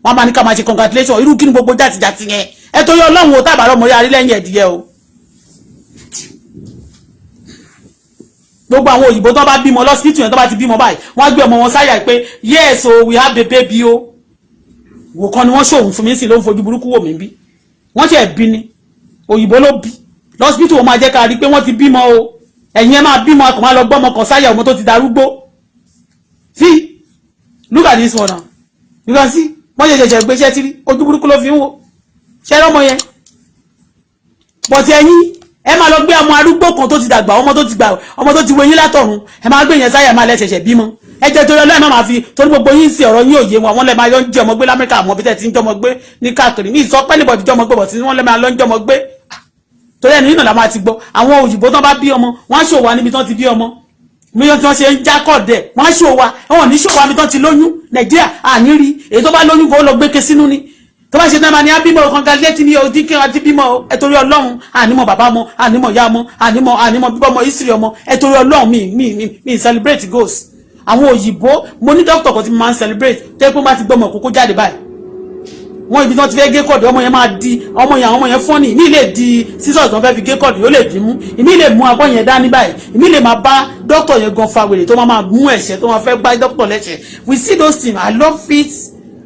wọ́n máa ní ká máa ṣe congratulation. Irú kí ni gbogbo jàtìjàtì yẹn? Ẹ torí Ọlọ́run o, tábàárọ̀ ọmọ yàrá lẹ́yìn ẹ̀dìyẹ o. Gbogbo àwọn òyìnbó tó bá bímọ lọ́sibítù yẹn, tó bá ti bímọ báyìí, wọ́n á gbé ọmọ wọn sáyà pé yes o, we have the baby o. Wò kan ni wọ́n ṣòun fún mi sí, ló ń fojú burúkú wò mí bí wọ́n ṣe bí ni. Òyìnbó ló bí lọ́sibítù, wọn máa jẹ́ ká rí pé wọ́n ti bímọ o. Ẹ̀yin ẹ máa bímọ, akọ̀ máa lọ gbọ́mọ kan sáyà, ọmọ tó ti darúgbó. See, look at this one now, you can see wọ́n ṣe ṣẹ̀ṣẹ̀ gbé iṣẹ́ tírí, ojú burúkú ló fi ń wò ṣẹ́ lọ́mọ yẹn. Bọ̀tí ẹ̀yin ẹ máa lọ gbé ọmọ arúgbó kan tó ti dàgbà, ọmọ tó ti gbà, ọmọ tó ti wẹ̀yìn látọ̀run, ẹ máa gbé yẹn sáyà, máa lẹ ṣẹ̀ṣẹ̀ bímọ. Ẹ jẹ́ torí Ọlọ́run, máa fi torí gbogbo yín sí ọ̀rọ̀ yín òye wọn. Àwọn lè máa yọ ń jẹ́ ọmọ gbé l'Amẹ́ríkà, àmọ́ bí tẹ̀ ti ń jọmọ gbé ní káàkiri ní ìsọpẹ́ níbọ̀dì jọmọ gbé bọ̀ tí wọ́n lè máa lọ ń jọmọ gbé. Torí ẹni náà la máa ti gbọ́. Àwọn òyìnbó tán bá bí ọmọ, wọ́n á ṣòwò wa níbi tán ti bí ọmọ, míyàn tí wọ́n ṣe ń jákọ̀dẹ̀, wọ́n á ṣòwò wa. Wọn ò ní ṣòwò wa níbi tán ti lóyún. Nàìjíríà àní rí èyí tó bá lóyún kó lọ gbé sínú ni. Tó bá ṣe náà máa ní abímọ, congratulate ní odi kí wọ́n ti bímọ. Ẹ torí Ọlọ́run, ànímọ̀ bàbá ọmọ, ànímọ̀ ìyá ọmọ, ànímọ̀ bíbọ́ ọmọ, ìsírí ọmọ. Ẹ torí Ọlọ́run, mi celebrate ghost. Àwọn òyìnbó, mo ní dókítà kan tí mo máa ń celebrate, tó yẹ pé wọ́n bá ti gbọ́ ọmọ kókó jáde báyìí, wọ́n ibi tí wọ́n ti fẹ́ gé cord ọmọ yẹn máa di ọmọ yẹn. Àwọn ọmọ yẹn fọ́nì, ìmí lè di scissors tí wọ́n fẹ́ fi gé cord, yóò lè dì mú, ìmí lè mú abọ́ yẹn dání báyìí, ìmí lè máa bá dókítà yẹn gan fa wèrè, tó máa mú ẹ̀ṣẹ̀, tó máa fẹ́ gbá dókítà lẹ́sẹ̀. We see those things. I love it.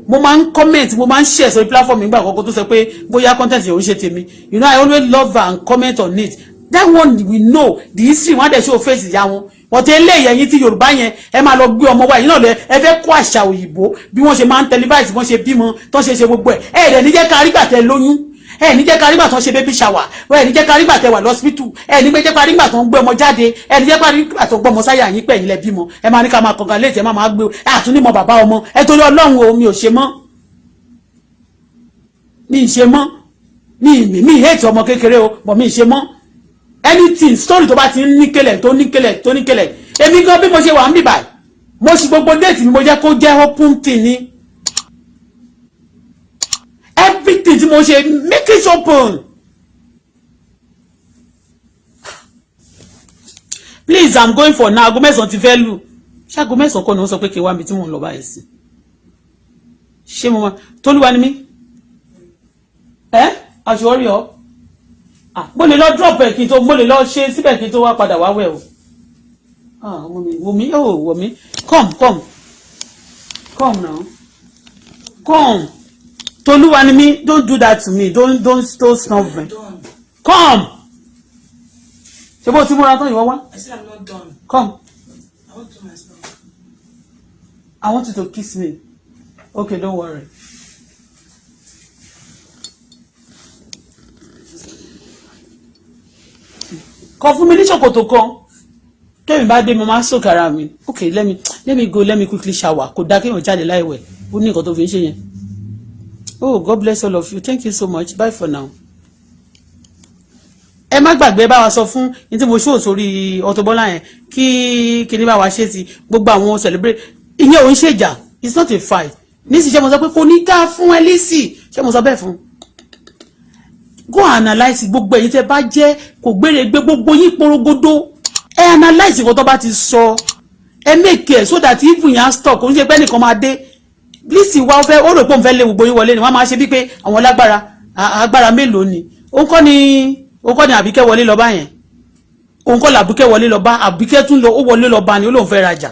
Mo máa ń comment, mo máa ń share sórí platform nígbà àkọ́kọ́ tó sọ pé bóyá content yẹn ò ń ṣe tèmi. You know I always love and comment on it. That one, we know the history. Wọn á dẹ̀ show face ìyá wọn. Ọ̀tẹ̀ eléyìí, ẹ̀yin tí Yorùbá yẹn, ẹ máa lọ gbé ọmọ wa yìí náà lẹ. Ẹ fẹ́ kó àṣà òyìnbó, bí wọ́n ṣe máa ń televise, bí wọ́n ṣe bímọ, tó ṣe ṣe gbogbo ẹ̀. Ẹ̀ dẹ̀ ní jẹ́ ká rígbà tẹ lóyún, ẹ ní jẹ́ ká rígbà tó ń ṣe baby shower, ẹ ní jẹ́ ká rígbà tẹ wà lọ́sípítù, ẹ ní jẹ́ ká rígbà tó ń gbé ọmọ jáde, ẹ ní jẹ́ ká rígbà tó ń gbé ọmọ sáyà yín pẹ̀yìn lẹ bímọ. Ẹ máa ní ká máa congratulate, ẹ máa máa gbé ẹ àtúnímọ̀ bàbá ọmọ. Ẹ torí Ọlọ́run o, mi ò ṣe mọ́, mi ì ṣe mọ́. Mi hate ọmọ kékeré o, but mi ì ṣe mọ́. Anything story tó bá ti ń níkẹlẹ̀, tó níkẹlẹ̀, tó níkẹlẹ̀, èmi gan bí mo ṣe wà ń bìbà, mo ṣì gbogbo date mi, mo jẹ́ kó jẹ́ open thing ni. Everything tí mo ṣe, make it open. Please, I'm going for now. Aago 9 ti fẹ́ lù. Ṣé aago 9 kọ́ ni wọ́n sọ pé kí n wá mi tí mò ń lọ báyìí sí? Ṣé mo máa tólúwa ni mí? Ẹ aṣọ rí ọ. Mo lè lọ drop ẹ kí n tó, mo lè lọ ṣe síbẹ̀ kí n tó wá padà wá wẹ̀ o. Ọmọ mi, wò mí, oh, wò mí. Come, come, come now, come. Tolúwa ni mí, don't do that to me. Don't snub me. Come. Ṣé bó ti múra tán, ìwọ wá? I said I'm not done. Come. I want to do myself. I want you to kiss me. Okay, don't worry. Kọ fún mi ní ṣòkòtò kan. Tẹ́mi bá dé, mo máa sòkè ara mi. Okay, let me go. Let me quickly shower. Kò dá kéèyàn jáde láìwẹ̀. Ó ní nǹkan tó fi ń ṣe yẹn. Oh, God bless all of you. Thank you so much. Bye for now. Ẹ má gbàgbé bá wa sọ fún ní tí mo ṣó sórí Auto Bola yẹn, kí kíní bá wa ṣe ti gbogbo àwọn celebrate ìyẹn. Ò ń ṣèjà, it's not a fight. Nísìsiyìí, ṣé mo sọ pé kò ní dá fún ẹ Lizzy? Ṣé mo sọ bẹ́ẹ̀ fún? Go analyse. Gbogbo ẹ̀yin tẹ́ bá jẹ́ kò gbére gbé gbogbo yín porogodo, ẹ analyse nǹkan tó bá ti sọ. Ẹ make it so that even yẹn stop. Kò ń ṣe pé ẹnìkan máa dé. Lizzy wa, ó fẹ́, ó rò pé òun fẹ́ lé gbogbo yín wọlé ni. Wọ́n máa ṣe bí pé àwọn lágbára. Agbára mélòó ni? Òun kọ́ ni, òun kọ́ ni Àbíkẹ́ wọlé lọ bá yẹn. Òun kọ́ làbíkẹ́ wọlé lọ bá. Àbíkẹ́ tún lọ, ó wọlé lọ bá ni, ó lóun fẹ́ rajà.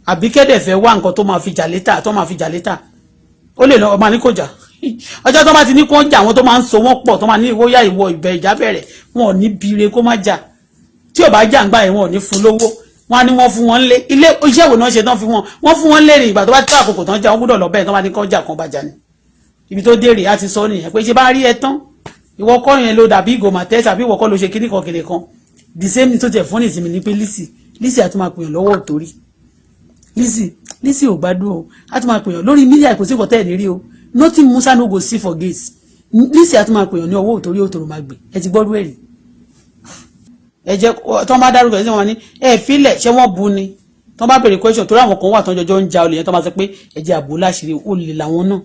Àbíkẹ́ dẹ̀ fẹ́ wá nǹkan tó máa fi jà létà, tó máa fi jà létà. Ó lè lọ ọmọ ní kò jà. Ọjọ́ tó bá ti ní kó ń jà, àwọn tó máa ń so wọ́n pọ̀, tó máa ní ìwọ yá ìwọ ìbẹ̀, ìjà bẹ̀rẹ̀. Wọn ò ní bire kó má jà. Tí ò bá jà ń gbà yẹn, wọn ò ní fún lówó. Wọn á ní wọ́n fún wọn lé ilé iṣẹ́ wo náà ṣe tán fi wọn, wọ́n fún wọn lé ní ìgbà tó bá tó àkókò tán jà, wọ́n gbọ́dọ̀ lọ bẹ́ẹ̀. Tó bá ní kó jà kan bá jà ní ibi tó dé rè á ti sọ nìyẹn pé ṣe bá rí ẹ tán, ìwọ kọ́ yẹn ló dàbí ìgò màtẹ́ tàbí ìwọ kọ́ ló ṣe kíní kan kiri kan. The same tó tẹ̀ fún ìsinmi ní pé Lizzy, Lizzy àti máa pèèyàn lọ́wọ́ òtórí. Lizzy, Lizzy ò gbádùn o. Á tún máa pèèyàn lórí media. Kò sí nǹkan tẹ́ ẹ̀ ní rí o. Nothing Musa no go see for gate. Lizzy á tún máa pèèyàn ní ọwọ́ òtórí, òtòrò máa gbè. Ẹ ti gbọ́dọ̀ ẹ̀rí. Ẹ jẹ́ tó bá dárúkọ ẹ̀ sí wọn ní ẹ fílẹ̀. Ṣé wọ́n bu ni tó bá béèrè question? Torí àwọn kan wà tó ń jọjọ́ ń ja olè yẹn, tó máa sọ pé ẹ jẹ́ àbò láṣìírí. Olè làwọn náà,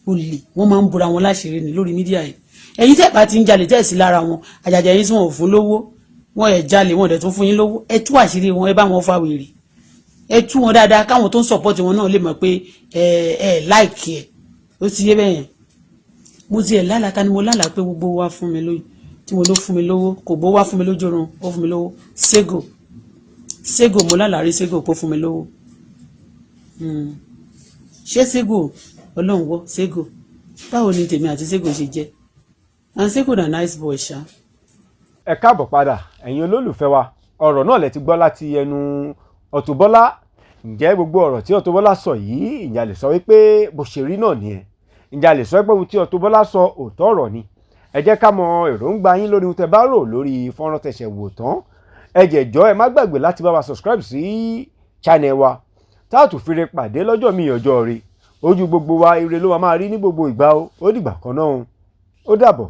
olè wọ́n máa ń bora wọn láṣìírí ni lórí media yẹn. Ẹ̀yin tẹ́ bá ti ń jalè, tẹ́ sí lára wọn, àjàjà yín tí wọn ò fún lówó, wọn ẹ̀ jalè, wọn ò dẹ̀ tún fún yín lówó, ẹ tú àṣírí wọn, ẹ bá wọn fa wèrè, ẹ tú wọn dáadáa, káwọn tó ń support wọn náà lè mọ̀ pé ẹ ẹ like ẹ. Ó ti yé bẹ́yẹn. Mo ti ẹ̀ lálàá, ta ni mo lálàá pé gbogbo wa fún mi lóyún tí mo ló fún mi lówó? Kò bó wá fún mi lójú oorun, ó fún mi lówó. Sego, Sego, mo lálàá rí Sego kó fún mi lówó. Ṣé Sego? Ọlọ́run wọ́ Sego. Báwo ni tèmi àti Sego ṣe jẹ́? And Sego na nice boy ṣá. Ẹ káàbọ̀ padà, ẹ̀yin olólùfẹ́ wa. Ọ̀rọ̀ náà lẹ ti gbọ́ láti ẹnu Auto Bola. Ǹjẹ́ gbogbo ọ̀rọ̀ tí Auto Bola sọ yìí, ǹjẹ́ a lè sọ wípé bó ṣe rí náà nìyẹn? Ǹjẹ́ a lè sọ pé ohun tí Auto Bola sọ, òótọ́ ọ̀rọ̀ ni? Ẹ jẹ́ ká mọ èròǹgbà yín lórí ohun tẹ́ bá rò lórí fọ́nrán tẹ̀sẹ̀ wò tán. Ẹ jẹ́ jọ̀ọ́, ẹ má gbàgbé láti bá wa subscribe sí channel wa. Tá a tún fi re pàdé lọ́jọ́ mi, ọjọ́ rí ojú gbogbo wa, ire ló máa rí ní gbogbo ìgbà o. Ó dìgbà kan náà, ó dàbọ̀.